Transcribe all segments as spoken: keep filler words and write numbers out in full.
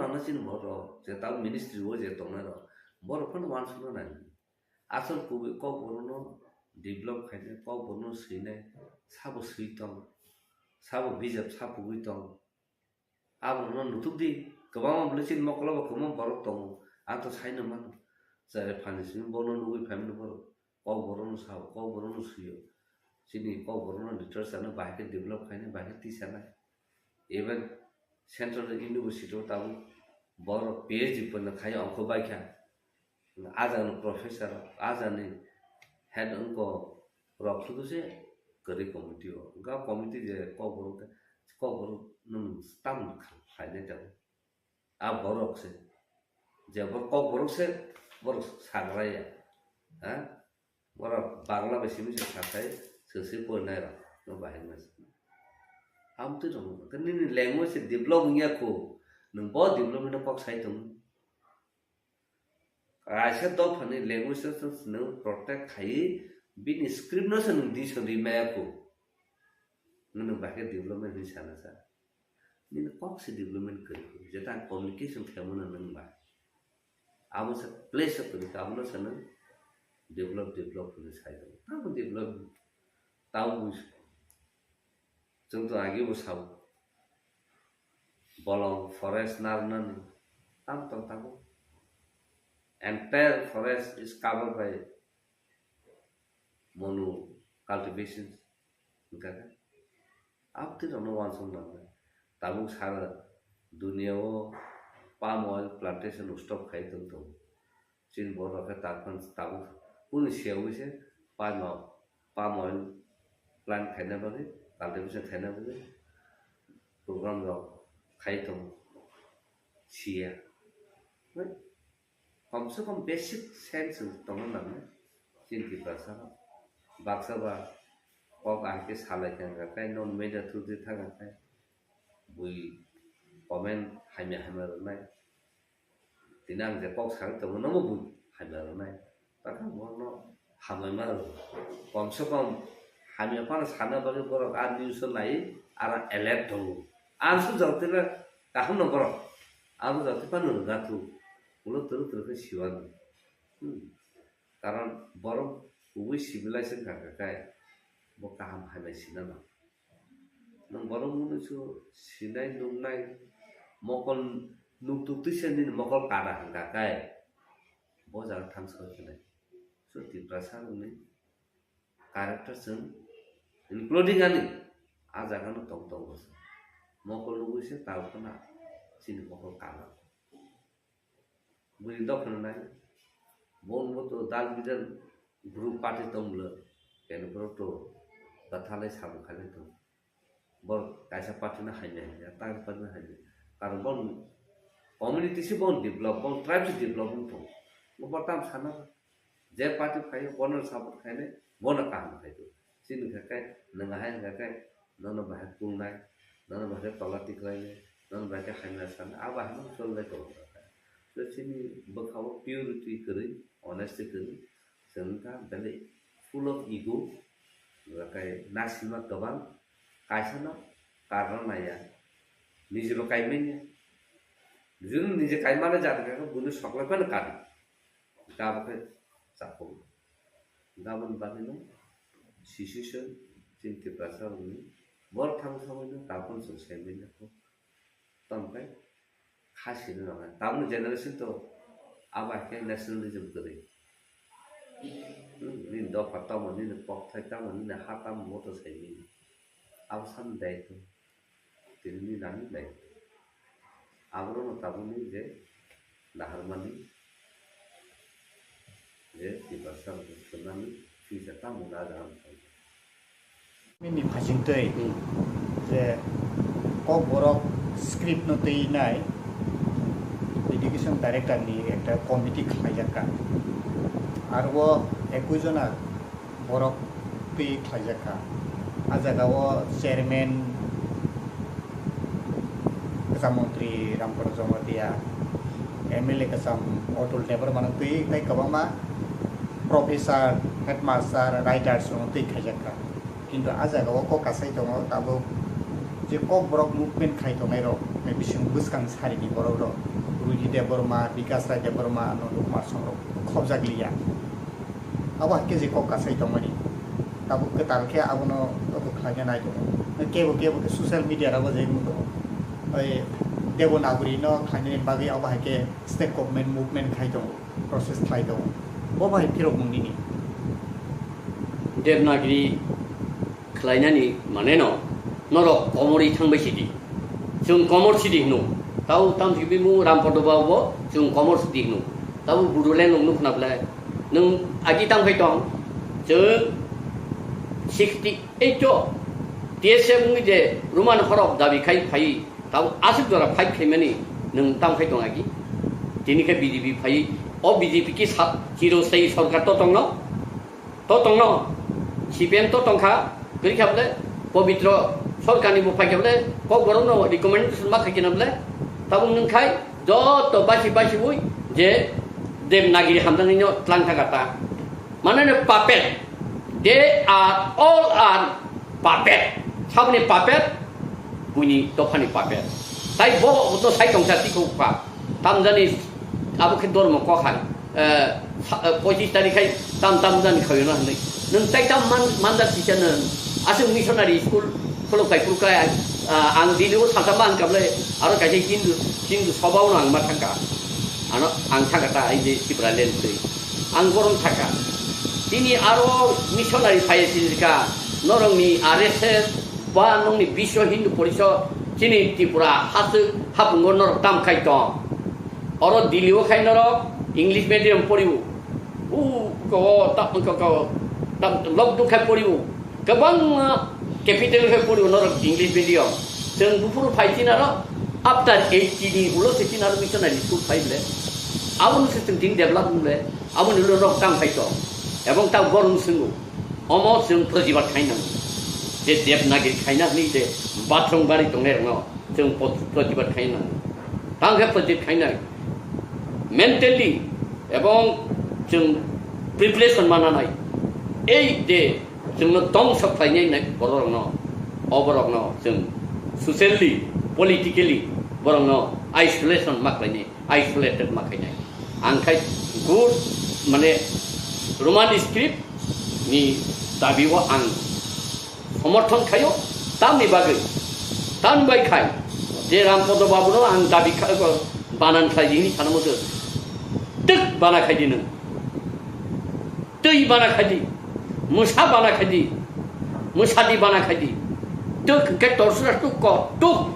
Ano chini borok je tamo ministry o je tongnai rok, borok phano uansukna nai. Asol kubui Kokborokno develop khainai, Kokborokno swinai, sabo swi tong, sabo bijap sapugwi tong. Aborokno nutuk di, kwbangma bwlwi chini mokolo bo kwbangma borok tongo. Ang to saino mano. Chare phani simi bono nugwi phaimani borok. Kokborokno sao, Kokborokno sio. Chini Kokborokno literature no bahai khe develop khainai, bahai khe tisanai. Even Central University o tabuk borok P H D pano khai ongkho bai kha. Ajani professor, ajani head wngkha rok sudu se kwrwi committee o. Ga committee je Kokborok, Kokborok nwng tam khainai tabuk. A borok se. Je borok Kokborok se, borok sagra ya. Ha? Borok Bangla bai simi se sakai, se se porinai rok. No bahai ma se. Amtwi rok no. Nini language se develop wngya kho. Nwng bo development no kok sai tong. Kaisa dophani language no se nwng protect khai, bini script no se nwng dictionary maya kho. Nwng bahai development hinwi sana sa. Nini kok se development kwrwi kho. Jeta communication khaimano nwng ba. Abo se place o kwrwi kha, abono se nwng develop, develop hinwi sai tongo. Tamo develop, tamo bui-, chwng to age bo sao. Bolong forest narnani tam tong tabuk. Entire forest is covered by mono cultivation. Hwnkha khe amtwi rokno uansuk nangnai. Tabuk sara dunia o palm oil plantation stop khai tong tongo. Chini borok khe tabuk, tabuk kunu siyaui se palm, palm oil plant khaina bagwi, cultivation khaina bagwi program rok khai tongo. Siya. Komse kom basic sense tongna nangnai chini Tiprasa rok. Baksa ba kok ahai khe salai kha hwnkha khe, non media through di thang kha khe bui comment hamya hamya rwnai. Tini ang je kok sagwi tongo, nomo bui hamya rwnai. Takha bono hamya ma rw. Komse kom hamya phano sana bagwi borok a news o nai, aro alert tongo. Ang sujak tila kaham no borok. Ang sujak tila no rwga thu. Ulo twrwk twrwk khe siwano. Hmm. Karon borok kubui civilization kha kha khe bo kaham hamya sina nango. Nwng borok mwnwi su sinai nuknai mokol nuktuk twisa nini mokol kada hwnkha khe bo jaga thang soi khenai. So Tiprasa rokni character chwng including ani a jaga no tong tongo se. Mokol nugwi se tal khna chini mokol kana. Bini dophano nai. Bo wngbo to dal bidal group party tong bwle. Keno borok to bathalai samung khailai tong. Borok kaisa party no hamya hamya, ta party no hamya. Karon bo community se bo develop, bo tribe se develop wng tong. Bo tam sana. Je party phaio, bono support khainai, bono kaham khai tong. Chini khe kai, nwng ahai wngkha khe, nono bahai kulnai, nono bahai tola tiklainai, nono bahai khe hamya sanai, abo haino cholbai tongo. So chini bwkhao purity kwrwi, honesty kwrwi, chwng wngkha belai full of ego, wngkha kai nasima kwbang, kaisano karna naiya, nijibo kaimanya. Juni nije kaimani jat khe buino soklai phano kadi. Gabo khe chapung. Gaboni bagwino sisiswk chini Tiprasa rokni borok thang thangwi no tabukno chwng saimanya kho. Tamo khe kha sini rok hai. Tabukni generation to abo hai khe nationalism kwrwi. Hmm, nini dopha tamo, nini kokthai tamo, nini ha tamo, moto saimanya. Abo samni daitw. Tini nani lai. Aborokno tabukni je naharmani je Tiprasa rokno swngnani future tamo na jagani thangkha. Nini phasingtwi je Kokborok script no twi nai education director ni ekta committee khlaijak kha. Aro o ekui jona borok twi khlaijak kha. A jaga o chairman kwcham montri Ramprasad Jamatia, M L A kwcham Atul Debbarma no twi tei kwbangma professor, headmaster, writers rok no twi khlaijak kha. Kintu a jaga o kok kasai tongo tabuk je Kokborok movement khai tongnai rok, Bising bwskang sarini borok rok, Ruhi Debbarma, Bikas Rai Debbarma, Nandu Kumar Song rok khobjak liya. Abo hai khe je kok kasai tongmani. Tabuk kwtal khe abono toko khlaina nai tongo. Kebo kebo khe social media rogo je mudo. Oi Devanagari no khlainani bagwi abo hai khe state government movement khai tongo, process khlai tongo. Bo bai phirok mung nini. Devanagari khlainani mane no norok komorwi thangbai sidi. Chwng komor sidi hino. Tau tam thikbi mu Rampodo ba bo chwng komor sidi hino. Tau Bodoland nung nukna ble. Nung agi tang phai tong. Chwng sixty eight o T S F wngwi je Roman horok dabi khai phai. Tau aswk jora fight khaimani nung tang phai tong agi. Tini khe B J P phai. O B J P ki sa chiro sei sorkar to tongno. To tongno, C P M to tongkha, kwrwi kha bole, Pobitro Sorkarni bo phaikha bole, Kokborokno recommendation ma khaikhe na bole, tabuk nwng khai joto basi basiwi je Devanagari hamjaknaino tlang thangkha ta. Mane no puppet, they are all are puppet. Saboni puppet, buini dophani puppet. Tai bo no sai tongsa tikhokpha. Tamjani abo khe dormo kok hai. Eh, sa- eh, poichis tarik hai tam tam jani khayo na hwnwi. Nwng tai tam man manjak kisa nwng. Aswk missionary school khuluk kai phuru kai, ah, ang Delhi o salsa ma hwnkha bole aro kaisa Hindu Hindu sobao no ang ma thangkha. Ano ang thangkha ta ai je Tipraland twi. Ang borom thangkha. Tini aro missionary phai sinjika norokni R S S ba nokni Biswa Hindu Porishod chini Tripura haswk hapungo norok tam khai tong. Oro Delhi o khai norok English medium poriwo. U ko ta ko ko ta lok duk khai poriwo. Kwbangma capital khai poriwo norok English medium. Chwng buphuru phai chini aro after eighty ni ulo se chini aro missionary school phai bole. Aboni se chwng tin develop bole. Aboni ulo norok tam khai tong. Ebong ta gorong swngo. Omo chwng protibad khai nango. Je Devanagari khaina hwnwi je bathroom bari tongnai rokno. Chwng pot- protibad khai nango. Tang khe protibad khainai mentally ebong chwng preparation mananai. Ei je chwngno tongsa khlainai nai bororokno, o borokno chwng socially, politically borokno isolation ma khlainai, isolated ma khainai. Ang khai good mane Roman script ni dabi o ang somorthon khaio, tamni bagwi, tamni bai khai je Rampodo babuno ang dabi kha- banan khlai di hini sana muchung. Twk bana khai di nwng. Twi bana khai di. Mwsa bana khai di. Mwsa di bana khai di. Twk hwnkhe torsura twk ko twk.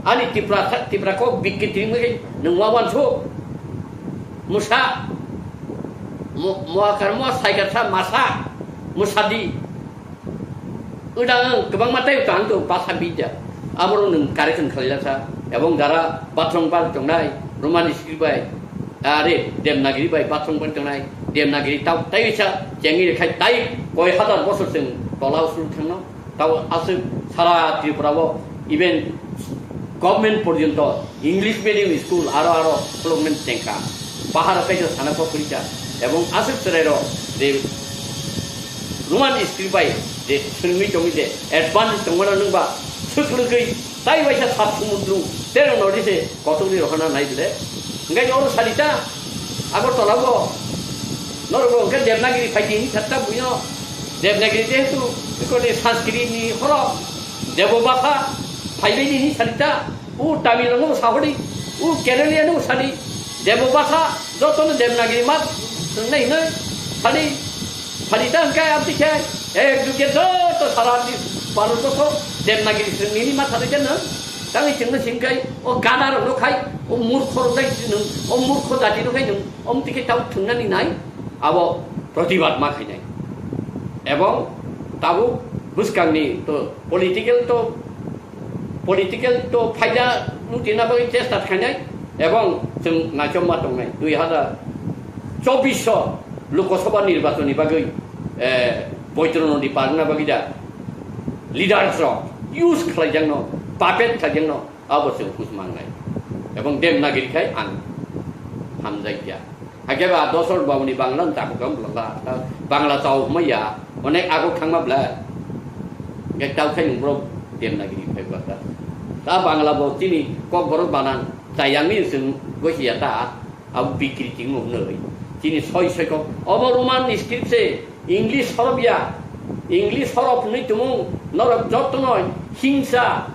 Ani Tipra tha- Tipra kok bikki twi mwi nwng wawan so. Mwsa. Mo- moakar mo saikar sa masa. Mwsa di. Udang ang kwbangma tei tang to basa bidya. Aboro nwng correction khlailasa. Ebong jara bathroom bar tongnai, Roman script bai, are Devanagari bai bathroom bar tongnai, Devanagari tau tei sa chengi khai tai koi hazar bosor chwng tola usul thangno. Tau aswk sara Tripura o even government porjonto English medium school aro aro khulukmani chengkha. Bahar o kaisa sana kok kwrwikha. Ebong aswk chwrairok je Roman script bai je swrwngwi tongwi je advance tongmano nwngba swk lwgwi tai waisa sat sumundru terong nodi se kotorni rohorna nai bwle. Hwnkhe oro salita Agartala o norok bo hwnkhe Devanagiri phai di hinwi satta buino Devanagiri jehetu ekoti Sanskrit ni horo Debo bhasha phaibai di hinwi salita. O Tamil rokno bo sahori, o Keralian no bo sadi, Debo bhasha jotono Devanagiri ma tongnai hinwi sadi, sadi ta hwnkhe aboni khe ek duge joto sara di Bharat borso Devanagiri swrwngni ma sadi khe nwng tangwi chwngno singkai o gada rokno khai o murkho rok dai nwng o murkho jati rok khai nwng omtwi khe tau thwngnani nai abo protibad ma khainai ebong tabuk bwskangni to political to Political to phaida lutina bagwi chesta khainai ebong chwng naichomma tongnai dui hazar chobbish o Lok Sabha nirbachon ni bagwi, eh, Poitro Nodi parna bagwi da leaders rok use khlaijakno, puppet khlaijakno abo chwng hus mangnai ebong Devanagiri khai ang hamjakya. Hakhe ba dosor babuni Bangla no chakho kha bwla ta, Bangla chao hwnma ya, onek agok thangma bwla. Hwnkhe tao khe nwng borok Devanagiri phai bwla ta. Ta Bangla bo chini Kokborok banan chayangni chwng gohiya ta, abo bikri tingmo hwnwi. Chini soi soi kok, obo Roman script se, English horof ya, English horof hwnwi tumung, norok jotono hingsa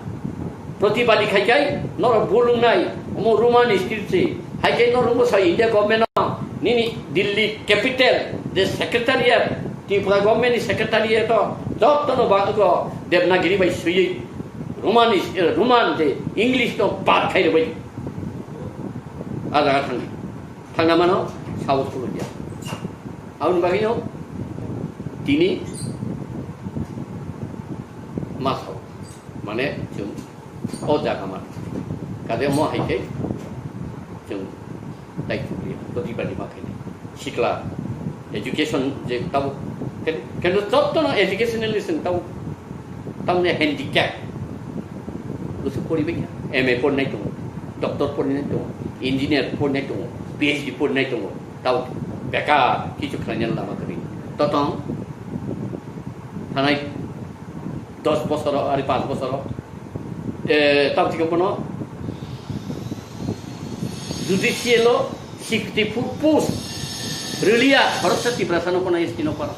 protibadi khai khai, norok bulungnai, omo Roman script se. Hai khe norok bo sai India government no, nini Delhi capital, the secretariat, Tripura government ni secretariat o, jotono ba-, Devanagiri bai swiwi Roman is, eh, Roman de English no bad khai rwbai. A jaga thangdi. Thangna mano, sabo khulum ya. Aboni bagwi no tini ma sao. Mane chwng o jaga ma. Kade mo hai khe chwng tai chukli, to di bani ma khai. Sikla education je tabo ken-, kendo jotono educationally sing tabo. Tamne handicap. Usu poribai ya. M A pornai tongo, doctor pornai tongo, engineer pornai tongo, P H D pornai tongo. Tabo bekar kichu khlainani lama kwrwi. Totong thanai dos bosoro, ari panch bosoro, eh, tabo thikhe bono judicial o sixty four post rwliya, khoroksa Tiprasa no kono S T no para.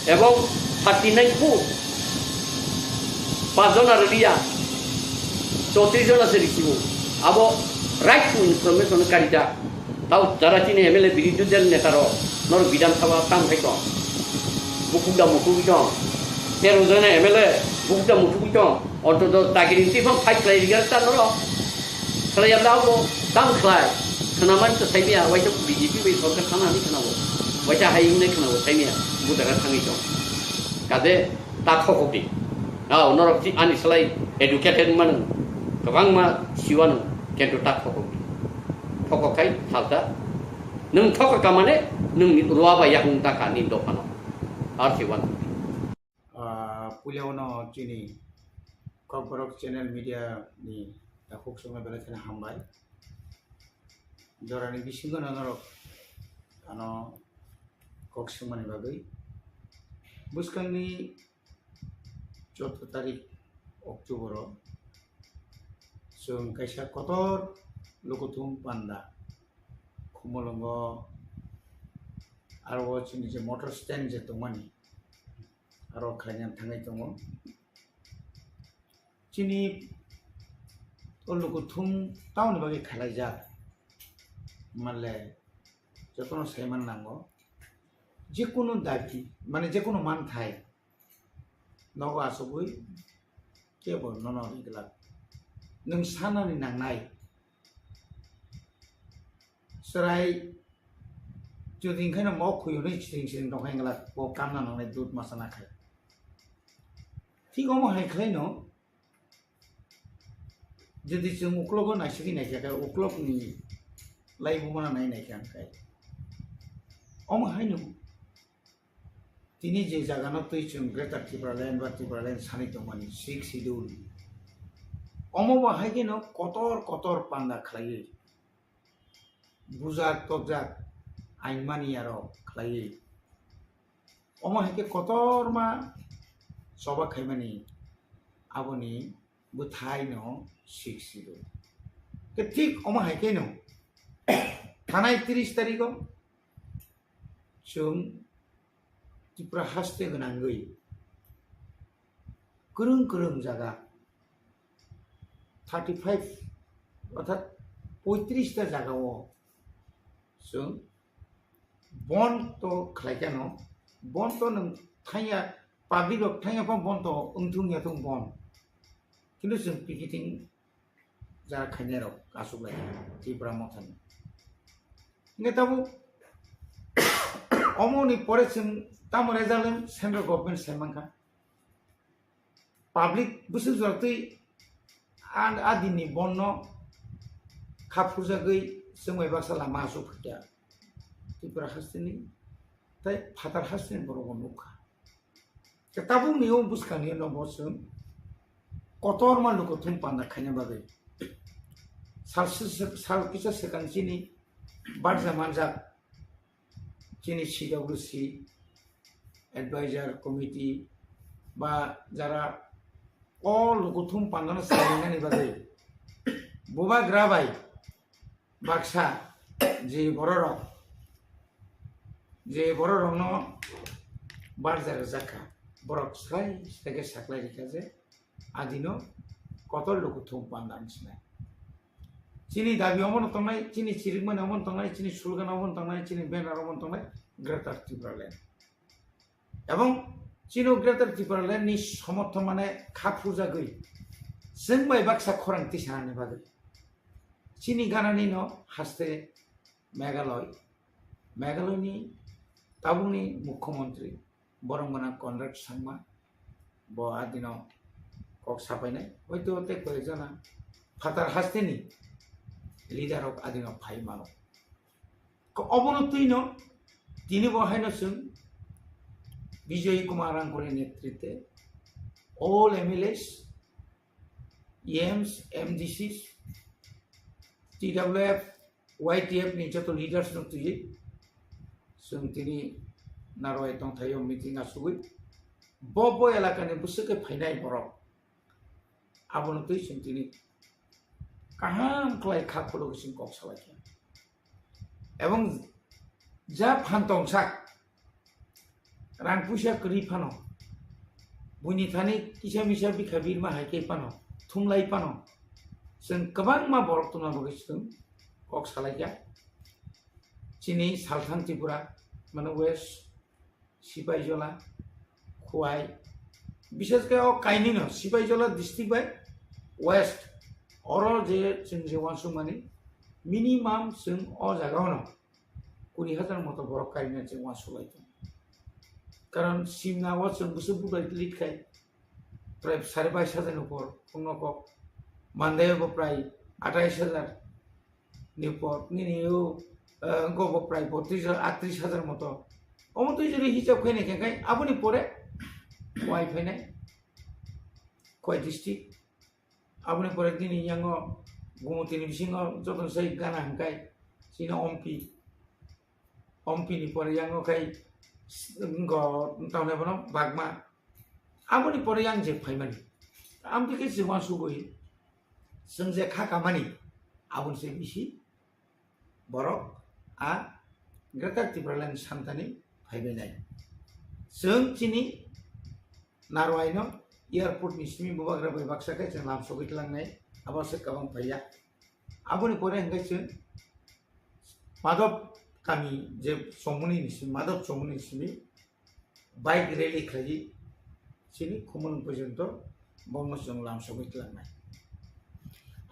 Ebong thirty nine post, pach jona rwliya, chowtris jona se risibo. Abo right to information karida. Tao jara chini M L A birodhi dal neta rok, norok Bidhan Sabha tamo khai tong. Bukhuk da mukhuk tong. Tero jona M L A bukhuk da mukhuk tong. Ontoto dagiri twi phang fight khlai rigya ta norok. Khlai yabla abo tam khlai. Khwnaman to saimia, waisa B J P bai sorkar thana ani khwnabo. Waisa hai wngnai khwnabo saimia, bu jaga thangwi tong. Kade ta khokok di. Nao norok chi ani salai educated manu. Kwbangma siwano kento ta khokok di. Thokok khai salsa. Nwng thokok kamane nwng ruwa bai yakung ta kha ni dophano. Ar si wan. Ah, puila ono chini Kokborok channel media ni takhuk songno belai kheno hambai. Jorani bisingo no norok ano kok swngmani bagwi. Bwskangni chwddo tarik October o chwng kaisa kotor lukuthum panda Khumulwngo aro o chini je motor stand je tongmani aro khlaina thangwi tongo. Chini o lukuthum tamoni bagwi khalaijak manle jotono saiman nango. Jekunu dabi, mane jekunu manthai nogo achugwi kebo nono ri glak. Nwng sanani nangnai. Chwrai jodi hwnkhe no mok khuyunwi siring siring tong khe glak, bo kamna nangnai dud masa nakhai. Thik omo hai khlaino jodi chwng uklogo naisingwi naikha khe uklokni laibumano nai naikha hwnkhe omo haino tini je jagano twi chwng Greater Tipraland ba Tipraland sanwi tongmani Sixth Schedule, omo bo hai kheno kotor kotor panda khlaiwi bujak tokjak ain mani aro khlaiwi. Omo hai khe kotorma choba khaimani aboni bwthai no Sixth Schedule. Khe thik omo hai khe no thanai tris tarikh o chwng Tripura haste gwnangwi kwrwng kwrwng jaga thirty five orthat poitris ta jaga o chwng bon to khlai khe no, bon to nwng thangya, public rok thangya pha bon to wngthung ya thung bon, kintu chwng picketing jara khainai rok achuk lai Tripura mothani. Hingke tabuk omo ni pore chwng tamo result wng central government sai mankha. Public bwswk jora twi a, a din ni bon no kha phurjagwi chwng bai baksa lama achuk phaikha Tripura haste ni tei phatar haste ni borok bo nukha. Khe tabukni o bwskangni nogo chwng kotorma lukuthum panda khaina bagwi sal, sal kisa swkang chini barja manjak chini C W C advisor committee ba jara o lukuthum pandano salinani bagwi bubagra bai baksa je bororok, je bororokno barja rwjak kha, borok srai srai khe saklai rikha je adino kotor lukuthum panda wng sinai. Chini dabi omono tongnai, chini chirikmani omono tongnai, chini slogan omono tongnai, chini banner omono tongnai, Greater Tipraland. Ebong chini Greater Tipraland ni somorthon mane kha phurjagwi chwng bai baksa khorang tisanani bagwi. Chini ganani no haste Meghalaya, Meghalaya ni tabukni mukhyamantri borok gwnang Conrad Sangma bo adino kok sapainai, hoito tei koi jana phatar hasteni leader rok adino phai mano. Ko obono twino tini bo haino chwng Bijoy Kumar Rangkoli netrite all M L As, E Ms, M D Cs, T W F, Y T F ni joto leaders no twiwi chwng tini narwai tongthaio meeting asugwi bo bo elakani bwswk khe phainai borok abono twi chwng tini kaham khlai kha khulugwi chwng kok salaikha. Ebong ja phan tongsa rang puisa kwrwi phano, buini thani kisa misa bikha birma hai khe phano, thumlai phano, chwng kwbangma borok tongna bagwi chwng kok salaikha. Chini Salthang Tripura, mane West, Sipaijola, Khowai, bishes khe o kainwino Sipaijola district bai West, oro je chwng je uansukmani minimum chwng o jaga ono kuri hajar moto borok kainwi chwng uansuk lai tongo. Karon simna o chwng bwswk budai lit khai prai sare bais hajar ni upor, wngno kok Mandai bo prai atais hajar ni upor, nini o, eh, wngko bo prai botris hajar, atris hajar moto. Omo twi jodi hisab khainai khe khai aboni pore Khowai phainai, Khowai district. Aboni pore nini yango Gumutini bisingo joto sai gana hwnkhai chini Ompi. Ompi ni pore yango khai s-, wngko tamni bono Bagma. Aboni pore yang je phaimani. Amtwi khe chwng uansugwi chwng je kha kamani aboni se bisi borok a Greater Tipraland santani phaibainai. Chwng chini narwaino airport ni simi bubagra bai baksa khe chwng lamsogwi tlangnai, abo se kwbang phaiya. Aboni pore hwnkhe chwng Madhop kami je chongmani ni simi, Madhop chongmani ni simi bike rally khlaiwi chini Khumulwng porjonto bono chwng lamsogwi tlangnai.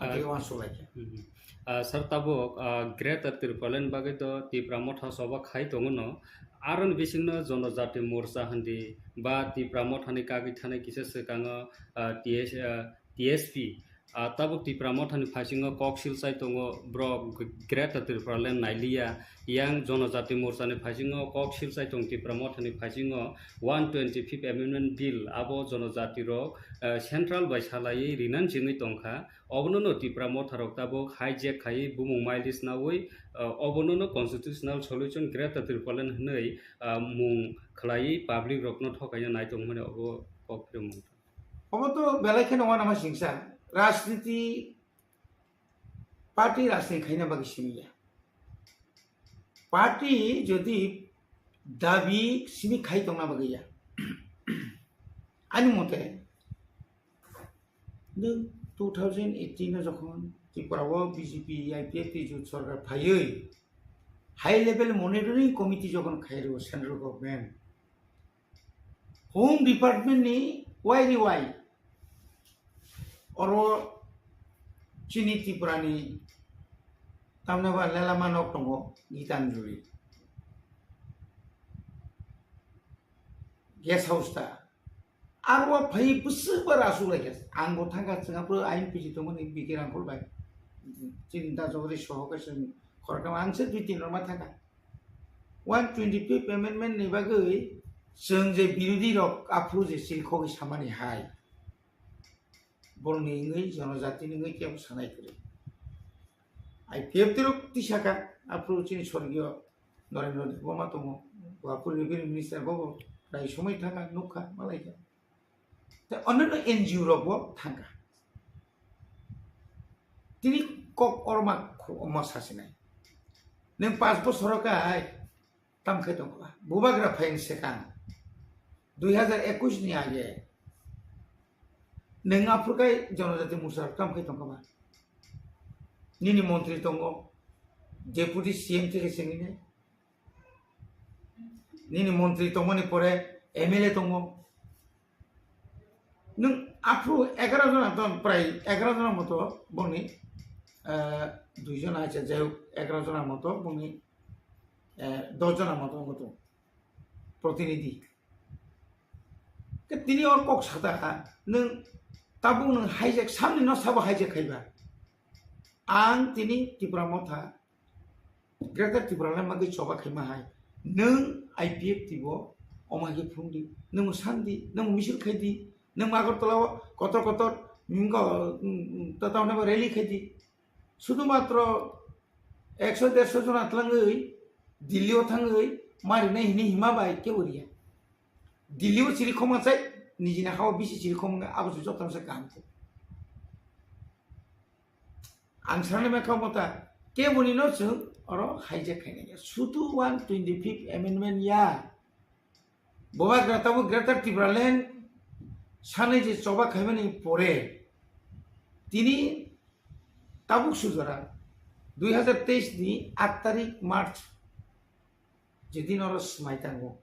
Ah, Ake uansuk lai khe. Mhm. Ah, sir, tabuk, ah, Greater Tipraland bagwi to Tipra Motha soba khai tongo no. Aroni bisingno Jonojati Morcha hindi ba Tipra Mothani kagwi thanai kisa swkango, ah, T S, ah, T S P. Ah, tabuk Tipra Mothani phaisingo kok silsai tongo, borok Greater Tipraland nailiya. Yang Jonojati Morchani phaisingo kok silsai tong Tipra Mothani phaisingo one twenty-fifth Amendment Bill, abo Jonojati rok, eh, Central bai salaiwi rinani chengwi tongkha. Obono no Tipra Motha rok tabuk hijack khaiwi bumung mileage nawi, eh, obono no constitutional solution Greater Tipraland hwnwi, eh, mung khlaiwi public rokno thokaina nai tongmani obo kok phirwi mangkha. Obo to belai kheno uanama singsa. Rajniti party rajniti khaina bagwi simi ya. Party jodi dabi simi khai tongna bagwi ya. Ani mote, nwng two thousand eighteen o jokhon Tripura o B J P, I P F T jot sorkar phaiwi, high level monitoring committee jokhon khai rwo central government, Home Department ni wai ri wai oro chini Tripura ni tamni ba lelama nok tongo Gitanjali guest house ta. Aro phai bwswk ba rasuk lai kha. Ang bo thangkha, chwng aphuru ain piji tongmani B K Rangkhol bai. Chini da jogori soho kaisa khoroknama ang se dui tin rok ma thangkha. One twenty-fifth amendment ni bagwi chwng je birodhi rok aphuru je silkhogwi samani hai. Borokni wngwi, jonojatini wngwi kebo sanai kwrwi. I P F T rok tisaka, aphuru chini sorgiyo Narendra Debbarma tongo, bo aphuru revenue minister, bobo prai somoi thangkha, nukha, malaikha. Tei onno N G O rok bo thangkha. Tini kok orma khu-, omo sasinai. Nwng panch bosor o kai tam khai tongkha. Bubagra phaini swkang dui hazar ekush ni age nwng aphuru kai Jonojati Morcha rok tam khai tongkha ba? Nini montri tongo, deputy C M theke sengwi nai. Nini montri tongmani pore M L A tongo. Nwng aphuru egaroh jona ton, prai egaroh jona moto bongni, eh, dui jona acha, jai hok, egaroh jona moto bongni, eh, dosh jona moto wngkha tongo protinidhi. Ke tini or kok sata kha, nwng tabuk nwng hijack, samni no sabo hijack khaiba. Ang tini Tipra Motha, Greater Tipraland bagwi choba khaima hai. Nwng I P F T bo omo hai khe phung di, nwng sandi, nwng misil khai di, nwng Agartala o kotor kotor, mm, ko, mm, mm, ta-, ta-, rally khai di. Sudhumatro ekso derso jona tlangwi Delhi o thangwi marinai hini hima bai kebo riya. Delhi o chiri khoma chai, nijini hao bisi chiri khoma wngkha, abo se jotono se kaham khe. Ang sanai mankha omo ta, keboni no chwng oro hijack khainai ya. Sudhu one twenty-fifth amendment ya. Bubagra tabuk Greater Tipraland sanai je choba khaimani pore tini tabuk sujora dui hazar teis ni aat tarik March jedin oro swmai tango.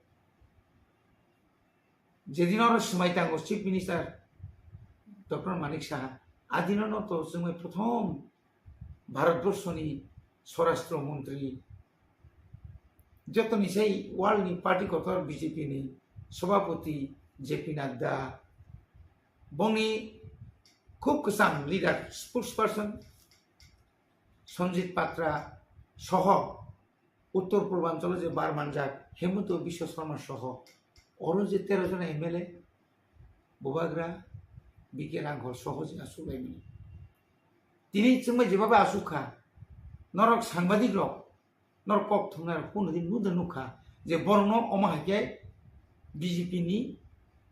Jedin oro swmai tango Chief Minister Doctor Manik Saha, adino no to chwngwi prothom Bharatborshoni Swarashtra Montri, jotoni sai world ni party kotor B J P ni Sabhapati J P Nadda, bongni khub kwcham leader, spokesperson Sanjit Patra soho Uttor Purbanchalo je bar manjak Hemanta Biswa Sarma soho oro je tero jona M L A, Bubagra, B K Ranghor soho je asuk laimani. Tini chwngma jeba bai asuk kha, norok sangbadik rok, norok kok thumnai rok phone di nuda nukha je borokno omo hai khe B J P ni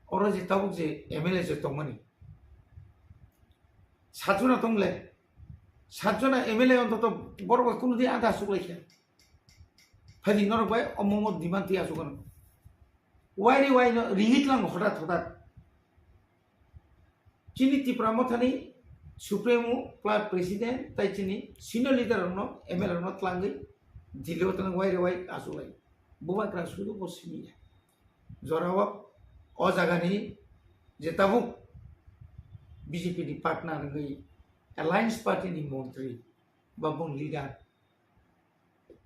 oro je tabuk je M L A je tongmani. Satjona tongle, satjona M L A ontoto borok bai kunu di ada asuk lai khe. Phaidi norok bai omo omo demand twi asuk ano. Wai re wai no ringit lang hotat hotat. Chini Tipra Mothani Supremo, Club President, tai chini senior leader rokno, M L A rokno tlangwi Delhi o twlang wai re wai asuk lai. Bubagra sudu bo simi ya. Jorao o jagani je tabuk B J P ni partner wngwi Alliance Party ni montri ba bung leader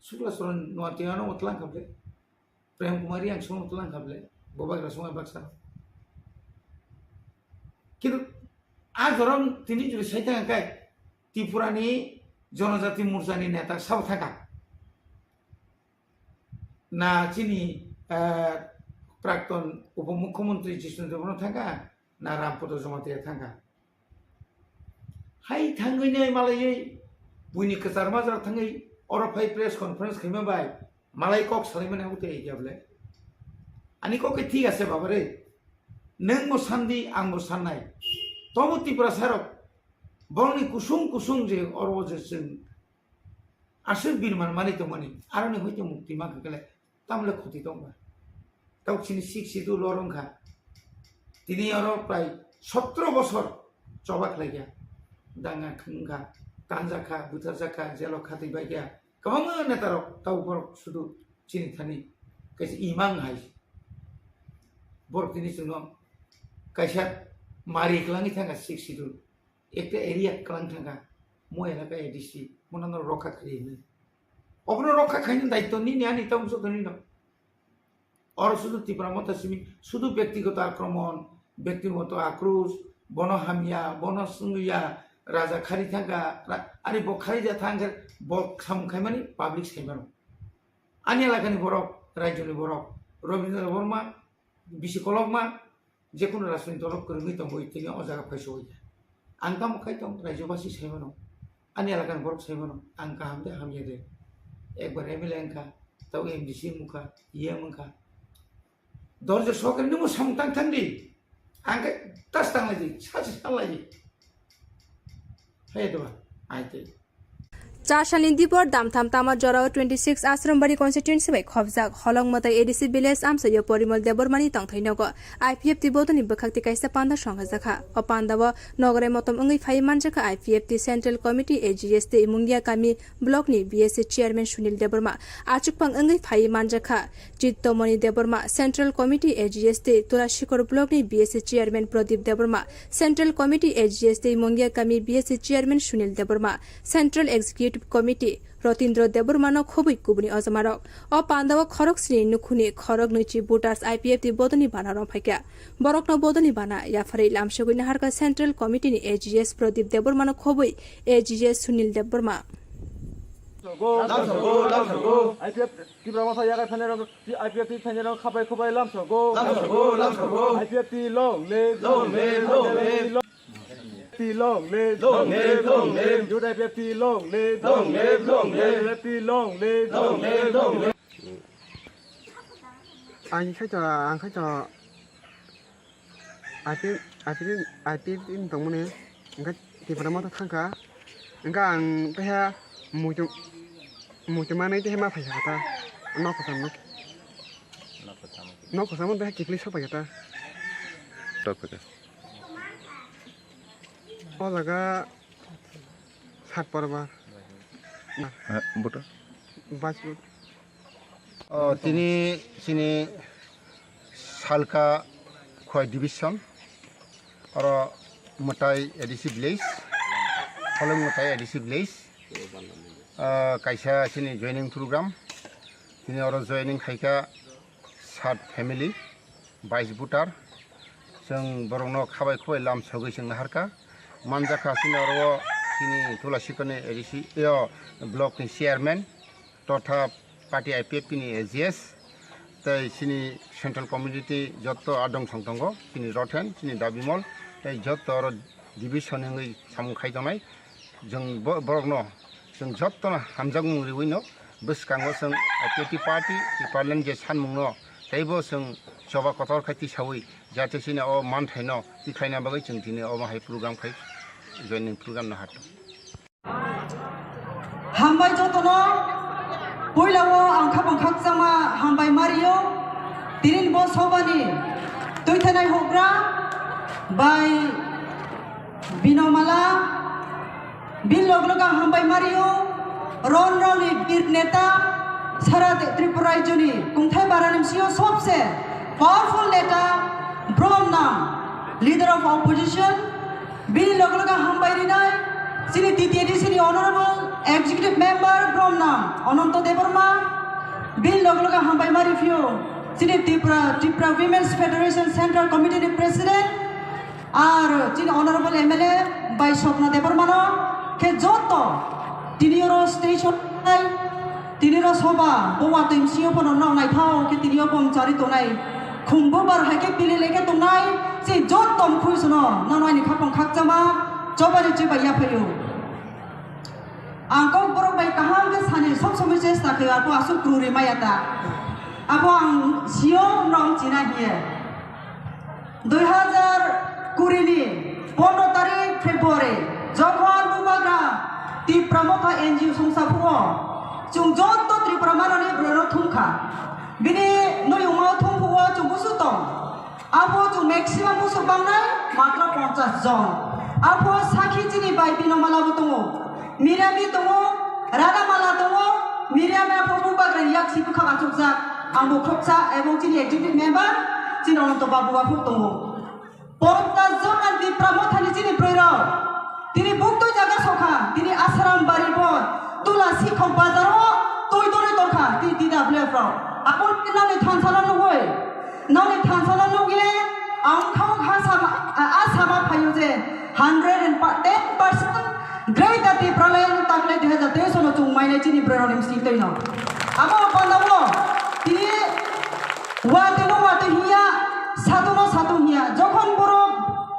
Sukla Saran Noatia no tlang kha ble, Prem Kumar Reang song tlang kha ble, Bubagra song baksa. Kintu a jorom tini juri sai thang kai Tripura ni Jonojati Morcha ni neta sabo thang kha. Na chini, eh, Prakton Upomukhyamantri Jishnu Debbarma thang kha, na Rampada Jamatia thang kha. Hai thangwi nai malaiwi buini kwchar majra thangwi oro phai press conference khaima bai malai kok salaimani abo tei ya ble. Ani kok khe thik ase baba re. Nwng bo sandi, ang bo sannai. Tobo Tiprasa rok borokni kusung kusung je oro je chwng aswk birman manwi tongmani, aroni hoite mukti mankha kele, tamle khoti tongba. Tok chini Sixth Schedule lor wngkha. Tini oro prai sotro bosor choba khlaikha. Danga wngkha, tanjakha, butharjakha, jelo khatwi baikha. Kwbangma netarok tau borok sudu chini thani kaisa imang hai. Borok tini chwngno kaisa mari kwlangwi thangkha Sixth Schedule. Ekta area kwlang thangkha, mo elaka A D C, mo nang rokha khaidi hinwi. Obono rokha khaini daityo nini ani tamo joto nino. Oro sudu Tipra Motha simi, sudu byaktigoto akromon, byaktigoto akros, bono hamya, bono swngliya, raja khari thangkha, ra-, ari bo khari ja thangkha, bo samung khaimani public saimano. Ani elakani borok, rajyoni borok, Rabindra Debbarma, bisi kolokma, jekunu rajniti dolo kwrwngwi tongwi tini o jaga phaiso hoi kha. Ang tamo khai tong, rajyobasi saimano. Ani elakani borok saimano, ang kaham de hamya de. Ekbar M L A wngkha, tabo M D C wngkha, E M wngkha. Dorje sokre nungbo samung tang thang di. Ang khe tas tanglai di, sachi tanglai di. Hai to ba, ai te. Char salni dibor damtham tama jorao twenty six Asrambari constituency bai khobjak Holong Mwtai A D C village amchaio Porimol Debbarmani tongthai nogo I P F T bodoni bwkhakti kaisa panda songhajakha. O pandao nograi motom wngwi phaiwi manjakha I P F T Central Committee A G S tei Mungia kami block ni B S C chairman Sunil Debbarma. Achukphang wngwi phaiwi manjakha Chittomoni Debbarma, Central Committee A G S tei Tulasikhor block ni B S C chairman Pradip Debbarma, Central Committee A G S tei Mungia kami B S C chairman Sunil Debbarma, Central Executive Committee Rotindra Debbarmano khobwi kubuni ojamarok. O pandao khorok sini nukhuni khorok nwichi voters I P F T bodoni bana romphai kha. Borokno bodoni bana yapharwi lamsogwi naharkha Central Committee ni A G S Pradip Debbarmano khobwi A G S Sunil Debbarma. Lamsogo, lamsogo. I P F T Tipra Motha yagai phainairok, I P F T phainairok khabai khubai lamsogo. Lamsogo, lamsogo. I P F T long live, long live, long live. Long live, long live, long live. Youth I P F T long live, long live, long live. I P F T long live, long live, long live. Ang khe to, ang khe to, I P F, I P F, I P F T ni tongmani, hwnkhe Tipra Motha thangkha, hwnkhe ang taiha muitu-, muitu manwi taiha ma phaikha ta, nok kwcham no. Nok kwcham no taiha kiphilwi sok phaikha ta. Sok phaikha. O jaga sat porbar. Eh, buto? Bas-, O, tini chini Salka Khowai Division, oro Mwtai A D C village, Holong Mwtai A D C village, o, kaisa chini joining program, tini oro joining khaikha sat family, bais voter, chwng borokno khabai khubai lamsogwi chwng naharkha, manjakha chini oro chini Tulasikhorni A D C, yo, block ni chairman, totha party I P F T ni A G S, tei chini central committee jotto adong song tongo, chini Rothen, chini Dabimol, tei jotto oro division wngwi samung khai tongnai. Chwng bo-, borokno chwng jottono hamjakmung riwino bwskango chwng I P F T party, Tipraland je sanmungno teibo chwng choba kotor khai tisawi, jate chini o manthaino tikhlaina bagwi chwng tini omo hai program khai joining program no hato. Hambai jotono, puilao ang khapang khakchangma hambai mario, tinin bo sobani tuithanai hokra bai Binomala, bini log log ang hambai mario, ron roni bir neta, sara Tripura rajyoni kungthai barani bisingo sobse powerful neta, brom nam, leader of opposition, bini log log ang hambai rinai, chini T T A D C ni honorable executive member brom nam Ananto Debbarma, bini log log ang hambai mari phio, chini Tripura, Tripura Women's Federation Central Committee ni president, ar chini honorable M L A bai Swapna Debbarmano khe joto tini oro station nai, tini oro soba bo watwi msio phano nang naithao khe tini o pom chari tongnai. Khumbo bar hai khe pili lekhe tongnai, chini joto mkhui sono nang naini khapang khakchama chobani chibai yaphaio. Ang kok borok bai kaham khe sani sob somoi chesta khe, ako aswk kruri maya ta. Abo ang sio, nong china hiye. Dui hazar kuri ni pondro tarik February, jokhon Bubagra Tipra Motha N G O songsa phuo, chwng joto Tripura manani bwrwino thumkha. Bini nuyungmao thumphukgo chwng busu tong. Abo chwng maximum busu bangnai matro ponchas jon. Abo sakhi chini bai Binomala bo tongo. Mirami tongo, Radamala tongo, Mirami abo Bubagrani yaksi bwkhak achukjak. Ang bo khoroksa ebong chini executive member, chini Ananto Babu aphuk tongo. Ponchas jon ang Tipra Mothani chini bwrwirok. Tini buktwi jaga sokha, tini Asaram bari bo, Tula Sikhok bazaro twi tongwi tongkha, tini T W F rok. Abo nokni thansalo nugwi, nokni thansalo nugwi, ang khao ha sama, a, a sama phaio je hundred and ten percent Greater Tipraland taklai dui hazar teis no chwng mainai chini bwrwirokni bising twino. Abo pandao tini Watwi no watwi hiya, satu no satu hiya. Jokhon borok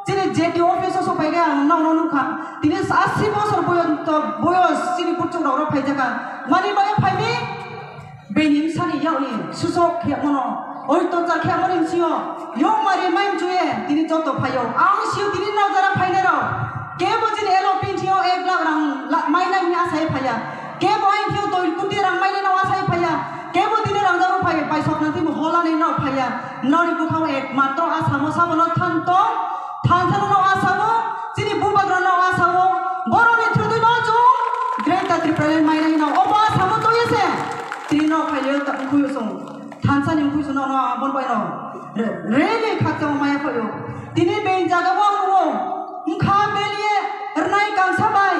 chini J T office o sophaikhe ang nokno nukha. Tini asi bosor boyos, boyos chini buchuk rok phaijakha. Mani bai phaimi? Bini bwsani yakni susok khe mano. Oi to chakhe amoni msio, yong mari main chuye, tini joto phayo. Ang sio tini nao jara phainai rao. Kebo chini L O P sio ek lakh rang la-, mainai hini asai phaya. Kebo ain sio doi kuti rang mainai nao asai phaya. Kebo tini rang jaro phaya, pai sokna timo hola nei nao phaya. Nao ni bukhao ek matro asamo sabono thanto, thansa no nao asamo, chini bubagra nao asamo. Boro ni thudui no chung, Greater Tipraland mainai nao. Obo asamo to yese. Tini nao phaile ta kuyo song. Thansa ni wngkhui swnokno aboni bai no re-, rele khakchangma maya phaio. Tini beng jaga bo ang nugo. Wngkha beliye rwnai kangsa bai,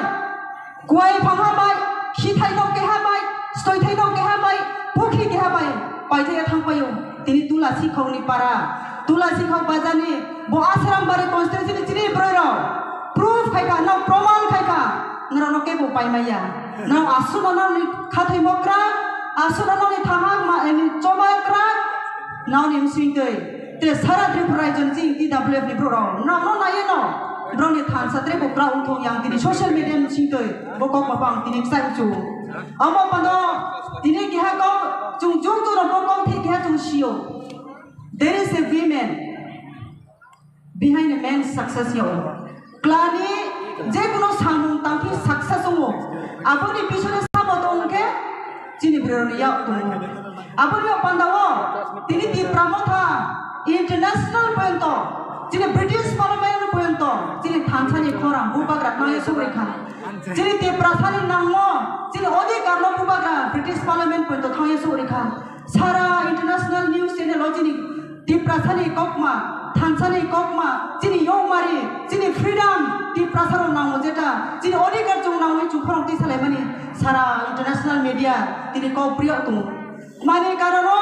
kuai phangha bai, khithai no keha bai, stoithai no keha bai, pukhi keha bai, paithai thang paio. Tini Tulasi khokni para, Tulasi khok bazar ni bo Asram Bari constituency ni chini broi rok proof khai kha, no proman khai kha, nrok no kebo pai maya. Nrok aswk no nrok ni khathai mokra, aswk no nrok ni thahak ma, ni choba kra, nrok ni msing twi. Te sara Tripura rajyo ni chini T W F ni borok rok, nrok no naiye no, borok ni thansa tre bo kra wngthong yang tini social media ni msing twi, bo kok ma pang tini bwsai uchu. Omo pano tini keha kok chung jung jung rok bo kok thik keha chung sio. There is a women behind a man's success yo. Klani je kono samung tangpi success wngo. Aboni pisone sabo tong khe chini broroni yak tongo. Aboni pandao tini Tipra Motha international poyonto, chini British Parliament poyonto, chini thansani khorang bubagra nangya sugri kha. Chini Tiprasani nangmo, chini odhikarno bubagra British Parliament poyonto thangya sugri kha. Sara international news channel o chini Tiprasani kokma, thansani kokma, chini yongmari, chini freedom, Tiprasarok nango jeta, chini odhikar chwng nango chwng khorang twi salaimani sara international media tini kok priyo tongo. Mani karono,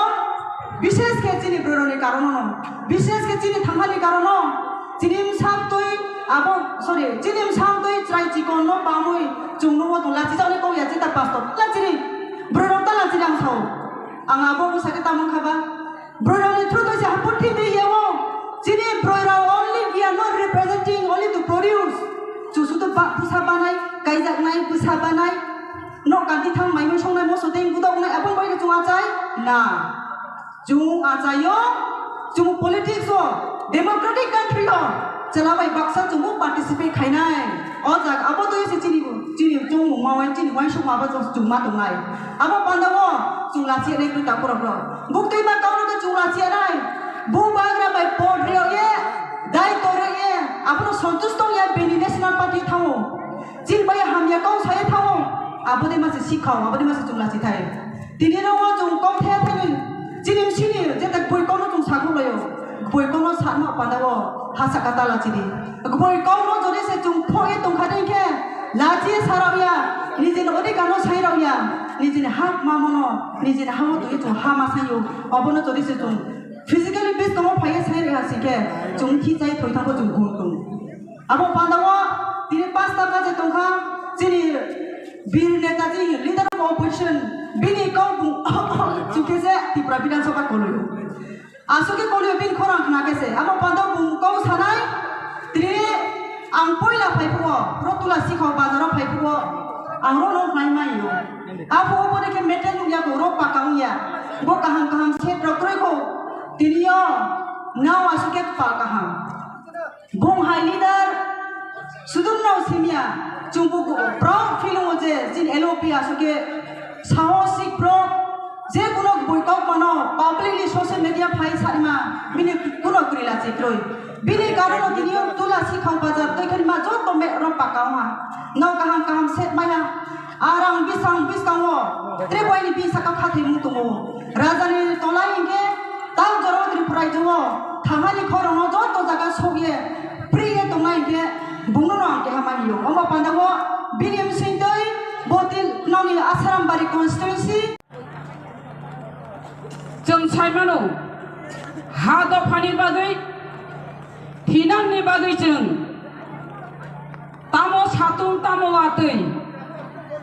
bishes khe chini broroni karono, bishes khe chini thangmani karono, chini msam twi abo, sorry, chini msam twi chwrai chikon no pamwi chwng nungmo tong lachijaknai kok ya chita pastor. Tala chini brorok tala chini ang sao. Ang abo wngsa khe tamo wngkha ba? Bororokni through kaisa purthimbi yao chini bororok only we are not representing only to produce. Chwng sudu ba-, bwsa banai, kaijaknai, bwsa banai, nok kanti thang maimai songnai, moso tei budoknai, aboni bagwi chwng achai na. Chwng achaio, chwng politics o, democratic country o, chwla bai baksa chwngbo participate khainai. O jaga abo twi se chini, chini chwngmung ma wai, chini uansukma abo chwng ma tongnai. Abo pandao chwng lachiya nai kwrwi takhurok rok. Buktwi ma kauno khe chwng lachiya nai. Bubagra bai pod reo ye, dai to reo ye, abono santush tong ya bini national party thango. Chini bai hamya kau sai thango. Abo de ma se sikhao, abo de ma se chwng lachi thai. Tini rok o chwng kok the thani chini sini jeta boi kok no chwng sakho laio. Boi kok no sakma pandao ha saka ta lachi di. Boi kok no jodi se chwng pho e tong kha dei khe lachi sarao ya, nijini odhikar no sai rao ya, nijini hak ma mono, nijini ha o twi chwng ha ma saio. Obono jodi se chwng physically bis tongmo phaiya sai rao ya si khe chwng thi chai thoi thango chwng gun tong. Abo pandao tini pasta baje tongkha chini bir neta chini leader of opposition bini kok bung chukhe se Tripura Bidhan Sabha koloi. Aswk khe koloi bini khorang khna khe se. Abo pandao bung kok sanai tini ang poila phai phuo, Rotula Sikhok bazaro phai phuo, ang rono hnai mai yo. Aphuo boni khe metel nung ya ko, rok paka ung ya. Bo kaham kaham set rok kroi ko. Tini yo nao aswk khe pa kaham. Bung hai leader sudurno simya, chwngbo proud feel wngo je chini L O P aswk khe sahosik borok, je kuno boi kok mano publicly social media phai sanima bini kuno kwrwi lachi kwrwi. Bini karono tini o Tula Sikhok bazar twi khe ma joto me rok paka wngha. No kaham kaham set maya. Arang bisang biskango Tripura ni bisaka khathwi mung tongo. Rajani tolai hinkhe tal jora Tripura raijo o thangani khorang no joto jaga sokye priye tongnai hinkhe bungno no ang keha mani yo. Omo pandao bini bsing twi bo tin nongni Asarambari constituency. Chwng sai mano, ha dophani bagwi, thinangni bagwi chwng tamo satung, tamo watwi,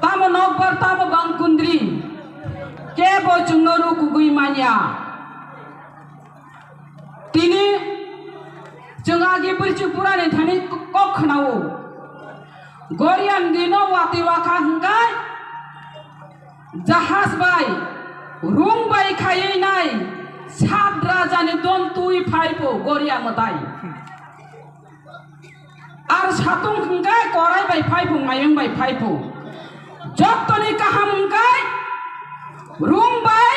tamo nokbar, tamo bangkundri, kebo chwngno rukugwi manya. Tini chwng agi bwrwichwng purani thani kok khwnao. Gorian dino watwi wakha hwnkhe jahaj bai, rung bai khaiwi nai, Sat rajani don twi phaipo goria mwtai. Ar satung hwnkhe korai bai phaipo, mayung bai phaipo. Jottoni kaham hwnkhe rung bai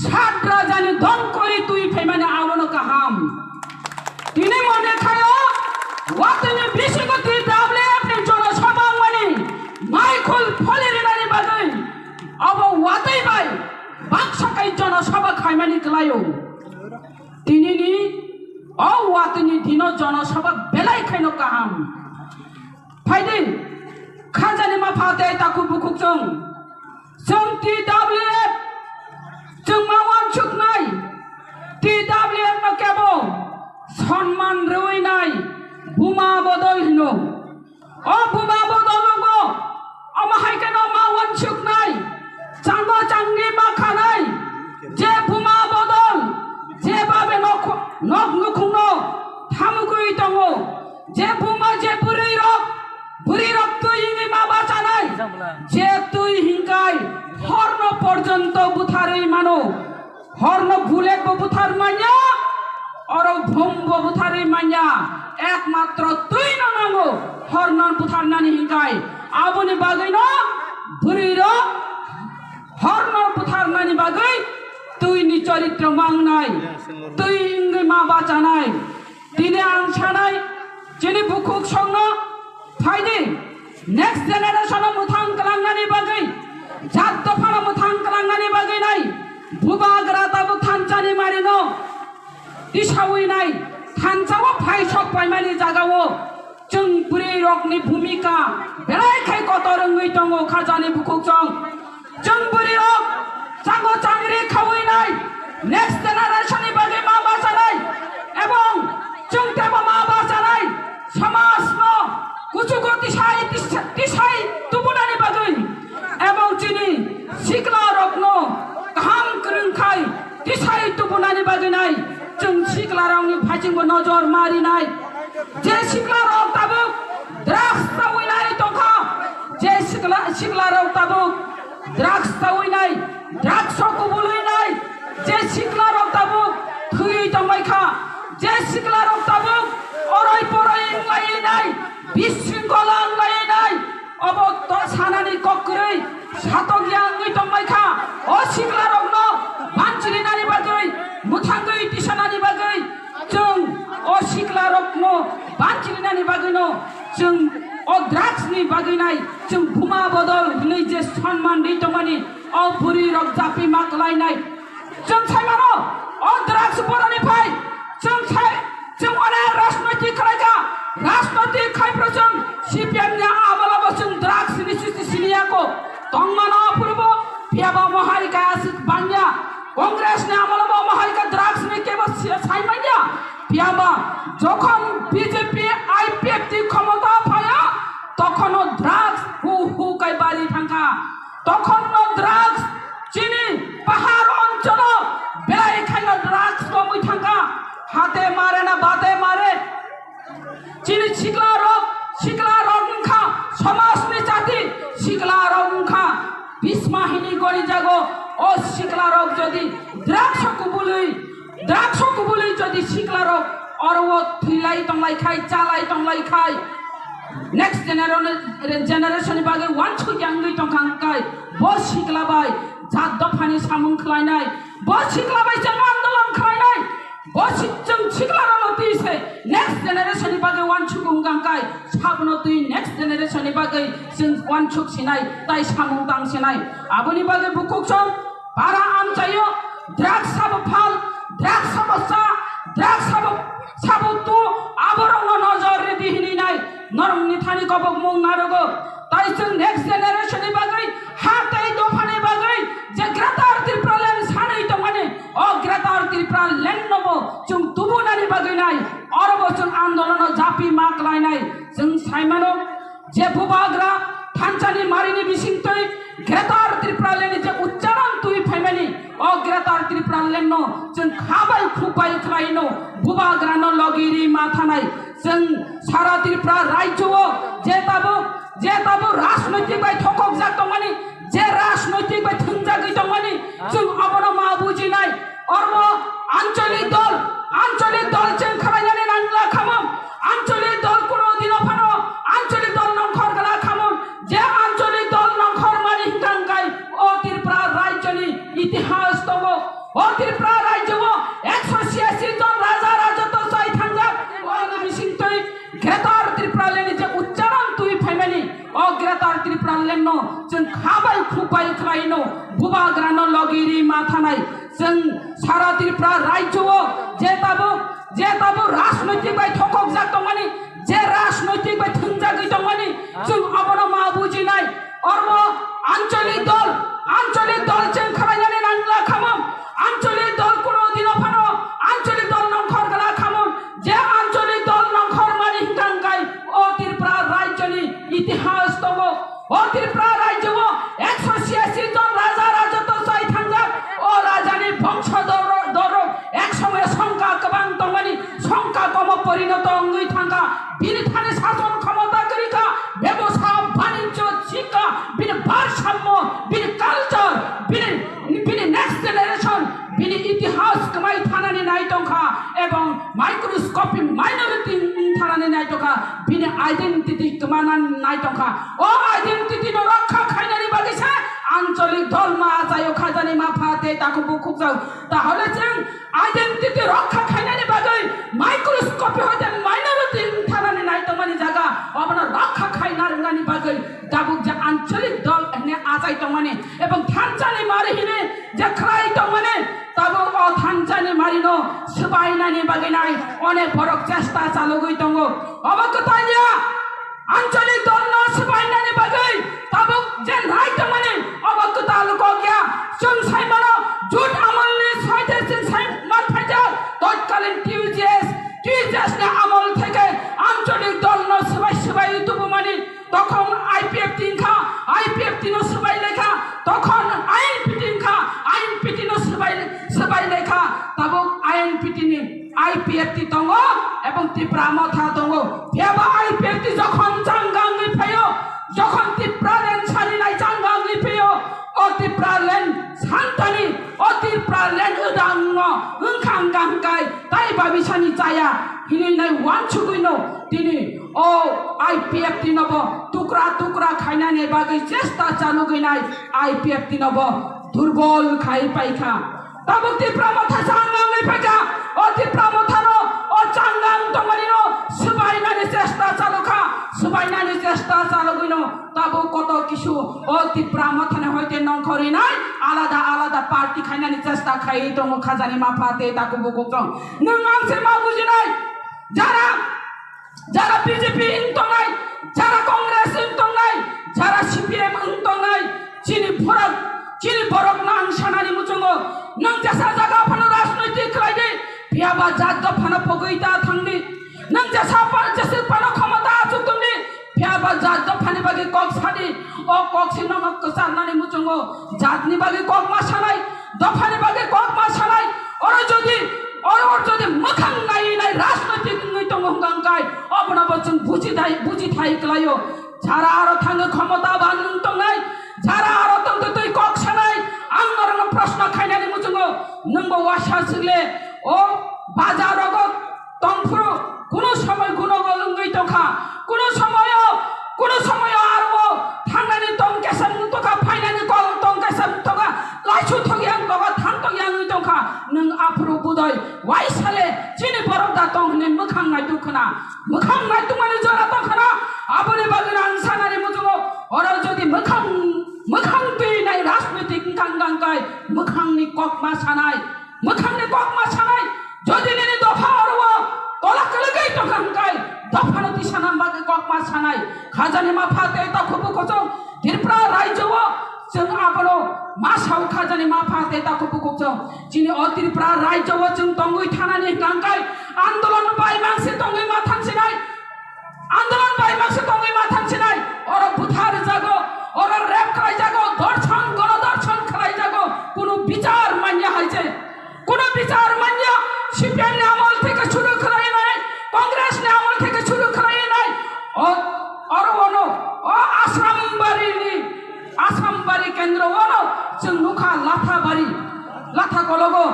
sat rajani don kori twi phaimani abono kaham. Tini mone khayo, watini bisingo T W F ni jono sabha wngmani maikhul pholi rinani bagwi abo watwi bai baksa kai jono sabha khaimani kwlaio. Tinini o watini dino jono sabha belai khaino kaham. Phaidi, khanjani ma pha tei taku bukhuk chwng. Chwng T W F, chwng ma wansuknai. T W F no kebo sonman rwui nai, buma bodol hino. O buma bodol wngo, omo hai kheno ma wansuknai, chango changni ma khanai, je buma bodol, je babe nok, nok nukhungno thamugwi tongo, je buma je bwrwi rok, bwrwi rok twi wngwi ma bachanai, je twi hinkai horno porjonto butharwi mano. Horno bullet bo buthar manya, oro bom bo butharwi manya, ekmatro twi no nango horno butharnani hinkai. Aboni bagwi no bwrwi rok horno butharnani bagwi twi ni choritro mangnai, twi wngwi ma bachanai. Tini ang sanai, chini bukhuk songno phaidi, next generation o mwthang kwlangnani bagwi, jat dophano mwthang kwlangnani bagwi nai, bubagra tabuk thanchani marino tisawi nai, thansa o phaisok paimani jaga o chwng bwrwi rokni bhumika belai khai kotor wngwi tongo khajani bukhuk song. Chwng bwrwi rok chango changri khawi nai, next generation ni bagwi ma bachanai, ebong chwng tebo ma bachanai, samaj no kuchugo tisai, tisai, tisai tubunani bagwi, ebong chini sikla rokno kaham kwrwng khai tisai tubunani bagwi nai, chwng sikla rokni phaisingbo nojor ma rinai. Je sikla rok tabuk drugs chawi nai tongkha, je sikla, sikla rok tabuk drugs chawi nai, drugs o kubului nai, je sikla rok tabuk thwi tongbai kha, je sikla rok tabuk oroi poroi wnglai nai, bisingkola wnglai nai, obo to sanani kok kwrwi satok ya wngwi tongbai kha, o sikla rokno banchirinani bagwi, mwthangwi tisanani bagwi, chwng o sikla rokno banchirinani bagwino chwng o drugs ni bagwi nai chwng buma bodol hwnwi je sonman ri tongmani o bwrwi rok japi ma kwlai nai. Chwng sai mano o drugs boroni phai chwng sai chwng onek rajnoitik khlai kha, rajnoitik khai phro chwng C P M ni amolabo chwng drugs ni sisi sini yako tongmano purbo piyaba mohai kaya sik banya. Congress ni amolabo omo hai khe drugs ni kebo si-, sai manya. Piyaba jokhon B J P I P F T khomota phaya, tokhono drugs hu hu kai bari thangkha. Tokhono drugs chini pahar oncholo belai khaino drugs romwi thangkha. Hate mare na bate mare. Chini sikla rok, sikla rok wngkha somajni jati, sikla rok wngkha bisma hini gori jago. O sikla rok jodi drugs o kubului, drugs o kubului jodi sikla rok oro o thwilai tonglai khai, chalai tonglai khai, next genera-, generation ni bagwi wansuk ya wngwi tongkha hwnkhe bo sikla bai jat dophani samung khlainai, bo sikla bai chwng andolon khlainai. Bo si-, chwng sikla rokno twi se next generation ni bagwi wansuk wng kha kai, sabono twi next generation ni bagwi chwng wansuk sinai tai samung tang sinai. Aboni bagwi bukhuk chwng para amchaio, drugs sabo phal, drugs sabo cha, drugs sabo, sabo tu, aborokno nojor ridi hini nai, norokni thani kobok mung narogo. Tai chwng next generation ni bagwi, ha tei dopha ni bagwi je Greater Tipraland sanwi tongmani, o Greater Tipraland no bo chwng tubunani bagwi nai, oro bo chwng andolono japi ma khlainai. Chwng saimano je bubagra thanchani marini bisingtwi Greater Tipraland ni je uchcharon twi phaimani, o Greater Tipraland no chwng khabai khukbai khlaino, bubagra no logi ri ma thanai. Chwng sara Tripura rajyo o je tabuk, je tabuk rajnoitik bai thokokjak tongmani, je rajnoitik bai thwngjagwi tongmani, chwng abono ma bujinai. Oro Tripura rajyo o ekso siyasi jon raja rajotw chai thangjak, o bising twi Greater Tripura Land ni je uchcharon twi phaimani, o Greater Tripura Land no chwng khabai khubai khlaino bubagrano logi ri ma thanai. Chwng sara Tripura rajyo o je tabuk, je tabuk rajnoitik bai thokokjak tongmani, je rajnoitik bai thwngjagwi tongmani, chwng abono ma bujinai. Oro ancholik dol, ancholik dol chwng khlainani nangla khamung, ancholik dol kuno dino phano ancholik dol nongkhor gala khamung, je ancholik dol nongkhor mani hwnkha hwnkhe o Tripura rajyoni itihas tongo. O Tripura rajyo o ekso siyasi jon raja rajotw chai thangjak, o rajani bongso doro, doro ek somoyo songkha kwbang tongmani, songkha komo porinoto wngwi thangkha, bini thani sason khomota kwrwi kha, bebosa, banijyo, sikha, bini barsammo, bini culture, bini, bini next generation, bini itihas kwmai thanani nai tongkha, ebong microscopic minority wng thanani nai tongkha, bini identity kwmana nai tongkha. O identity no rokha khainani bagwi se ancholik dol ma achaio khajani ma pha tei takhuk bukhuk jao. Tahole chwng identity rokha khainani bagwi microscopic hoite minority wng thanani nai tongmani jaga, obono rokha khaina rwnani bagwi tabuk je ancholik dol hwnwi achai tongmani ebong thanchani mari hwnwi je khlai tongmani, tabuk o thanchani marino swbainani bagwi nai onek borok chesta chalogwi tongo. Obo kwtal ya, ancholik dolno swbainani bagwi tabuk je nai tongmani, obo kwtal kok ya. Chwng sai mano, jut amolni soite chwng sai man phaijak, totkalin T U J S, T U J S ni amol theke ancholik dolno swbai swbai tubumani, tokhon I P F T wngkha, I P F T no swbai lekha, tokhon I N P T wngkha, I N P T no swbai, swbai lekha, tabuk I N P T ni I P F T tongo, ebong Tipra Motha tongo. Phiya ba I P F T jokhon changangwi phaio, jokhon Tipra Land sarinai changangwi phaio, o Tipra Land santani, o Tipra Land wdangno wngkha hwnkha hwnkhe tai babisani chaya hinwi nai wansugwino tini o I P F T no bo tukra tukra khainani bagwi chesta chalugwi nai I P F T no bo durbol khai paikha. Tabuk Tipra Motha changangwi phaikha. O Tipra Mothano, o changang tongmanino swbainani chesta chalukha. Swbainani chesta chalugwino tabuk koto kisu o Tipra Mothani hoite nongkhorwi nai alada alada party khainani chesta khaiwi tongo khajani mapha tei takhuk bukhuk chwng. Nwng ang se ma bujinai. Jara, jara B J P wng tongnai, jara Congress wng tongnai, jara C P M wng tongnai, chini borok, chini borokno ang sanani muchungo, nwng jesa jaga phano rajnoitik khlai di, phiya ba jat dophano pogwi ta thang di, nwng jesa pa-, jeswk phano khomota achuk tong di, phiya ba jat dophani bagwi kok sa di, o kok se nono kwcharnani muchungo, jatni bagwi kok ma sanai, dophani bagwi kok ma sanai, oro jodi, oro jodi mwkhang naiwi nai rajnoitik wngwi tongo hwnkha hwnkhe, obono bo chwng buji thai, buji thai kwlaio. Jara aro thangwi khomota ban nwng tongnai, jara aro tongtwi twi kok sanai, ang norokno proshno khainani muchungo, nwngbo uaisa swkle, o bajar rogo tongphuru, kuno somoi guno gol wngwi tongkha, kuno somoio, kuno somoio aro thangnani tong kesa wng tongkha, phainani kok tong kesa wng tongkha, laisu thok yang tongkha, thang tong yang wng tongkha, nwng aphuru budoi uaisale chini borok da tong hwnwi mwkhang naituk khna, mwkhang naitukmani jora tong khna, aboni bagwino ang sanani muchungo, oro jodi mwkhang, mwkhang twi nai rajnitik wngkha wngkha hwnkhe mwkhangni kok ma sanai, mwkhangni kok ma sanai, jodi nini dopha oro o tola kwlwgwi tongkha hwnkhe dophano tisana bagwi kok ma sanai. Khajani mapha tei takhuk bukhuk chwng Tripura rajyo o chwng abono ma sao khajani mapha tei takhuk bukhuk chwng. Chini o Tripura rajyo o chwng tongwi thanani hwnkhe andolon bai mangse tongwi ma thansinai. Andolon bai mangse tongwi ma thansinai, oro butharjago, oro rape khlaijago, dorshon, gono dorshon khlaijago, kunu bichar manya hai se. Kunu bichar manya, C P M ni amol theke shuru khlai nai, Congress ni amol theke shuru khlai nai. O, oro ono, o Asrambari ni Asam bari kendro ono chwng nukha Latha bari, Latha kologo,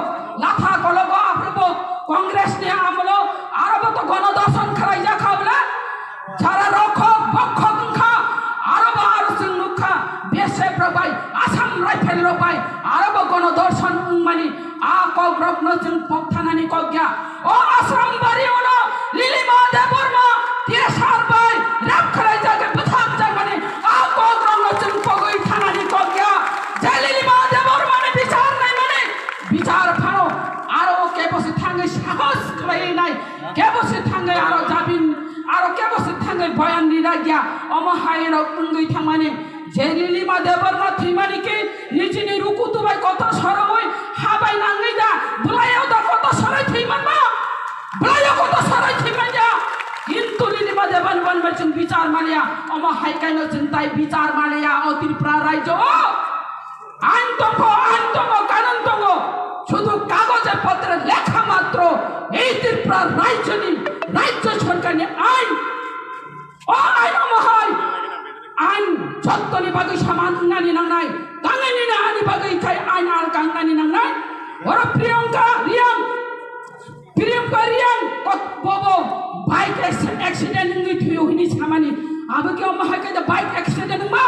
Latha kologo aphuru bo Congress ni amolo aro bo to gono dorshon khlai jakha bwle, jara rokhok bokhok wngkha, aro bo aro chwng nukha B S F rok bai Assam Rifle rok bai aro bo gono dorshon wngmani a kok rok no chwng pok thanani kok ya. O Asrambari ono Lilima Debbarma Tiresar bai rap khlai jagwi bwtham jakmani a kok rok no chwng pogwi thanani kok ya. Je Lilima Debbarma ni bichar naimani bichar phano aro o kebo se thangwi sahos khlai nai, kebo se thangwi aro jabin, aro kebo se thangwi boyan ni ragya. Omo hai rok wngwi thangmani. Je Lilima Debbarma thwimani khe nijini rukutu bai kotor sorowi ha bai nangwi da bwlaio da kotor soroi thwimanma? Bwlaio kotor soroi thwimanya. Kintu Lilima Debbarma bai chwng bichar maliya. Omo hai kaino chwng tai bichar maliya o Tripura rajyo o. Ain tongo, ain tongo, kanun tongo. Sudhu kagoje potre lekha matro ei Tripura rajyoni, rajyo sorkarni ain. O ain omo hai, ain jottoni bagwi saman wngnani nangnai, tangwi nini ani bagwi khai ain alka wngnani nangnai. Oro Priyanka Reang, Priyanka Reang kot bobo bike acc-, accident wngwi thwiyo hini samani, abo khe omo hai khe bike accident wngma?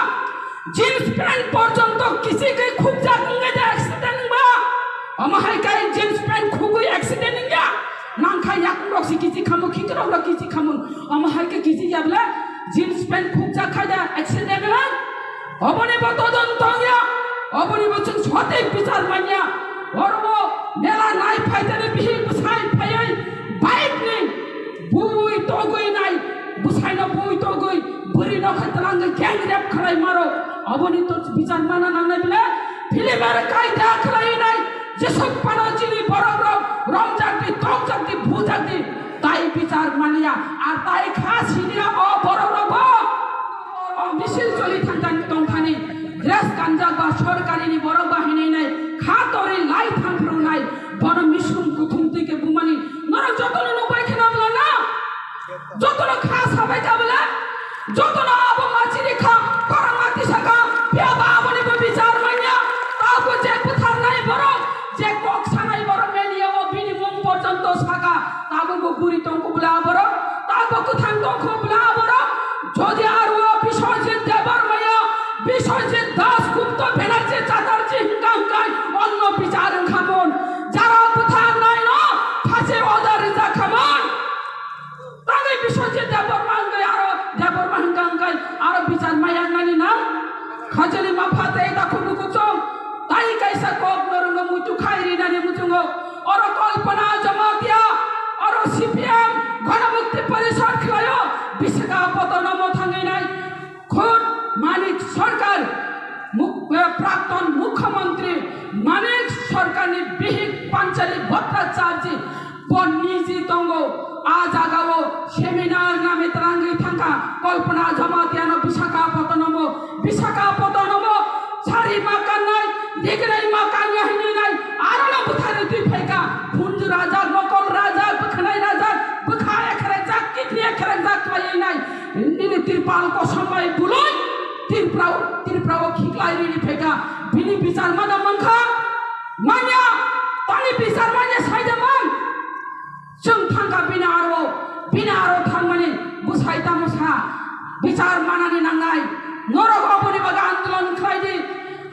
Jeans pant porjonto kichigwi khukjak wngwi de accident wngma? Omo hai khe jeans pant khugwi accident wngya? Nangkha yakung rok si kichi khamu, khikrok rok kichi khamu. Omo hai khe kichi ya bwle jeans pant khukjak khai da accident wng? Oboni bo todonto wngya, oboni bo chwng sothik bichar manya. Oro bo mela nai phaitani bihik bwsai phaiwi bike ni bui togwi nai, bwsaino bui togwi bwrwi nokha twlangwi gang rape khlai maro. Oboni to bichar mana nangnai bwle film ar kaida khlai nai. Jesuk phano chini borok rok romjakdi, tokjakdi, bujakdi, tai bichar manya, ar tai kha siniya o borok rok bo. O misil choli thangkani tongthani dress kanjak ba sorkarini borok ba hinwi nai kha torwi lai thangphru nai, bono misum kuthum twi khe bumani norok jotono nukbai kheno bwla na? Jotono kha sabai ka bwla? Jotono abo machiri kha, korang mati saka, phiya ba aboni bo bichar manya. Tabuk je butharnai borok, je kok sanai borok media o bini mung porjonto saka, tabuk bo guri tongkho bwla borok, tabuk kwthang tongkho bwla borok. Jodi aro Biswajit Debbarmaya, Biswajit Das Gupta Banerjee Chatterjee hwnkha hwnkhe onno bichar wngkhamon. Jara butharnai no phachi order rijak khamon. Tangwi Biswajit Debbarma wngwi aro Debbarma hwnkha hwnkhe aro bichar maya wngnani nang? Khajali mapha tei takhu bukuchung tai kaisa kok norokno muitu khai rinani muchungo. Oro Kalpana Jamatia, oro C P M Ganamukti Parishad khlaio, Visakhapatnamo thangwi nai. Khud Manik Sarkar, muk-, eh, Prakton Mukhyamantri Manik Sarkarni bihik Panchali Bhattacharjee bo niji tongo. A jagao seminar name twlangwi thangkha Kalpana Jamatiano Visakhapatnamo, Visakhapatnamo sari ma kannai, rignai ma kanya hinwi nai, arono bwtharwi twi phaikha. Khunju rajak, mokol rajak, bwkhanai rajak, bwkha ekhrejak, kidney ekhrejak khlaiwi nai. Nini Tripal kosom bai buloi Tripura, Tripura o khiklai rini phaikha. Bini bichar mana mankha? Manya, tani bichar manya saida man. Chwng thangkha bini aro, bini aro thangmani bwsai tamo sa bichar manani nangnai. Norok oboni bagwi andolon khlai di.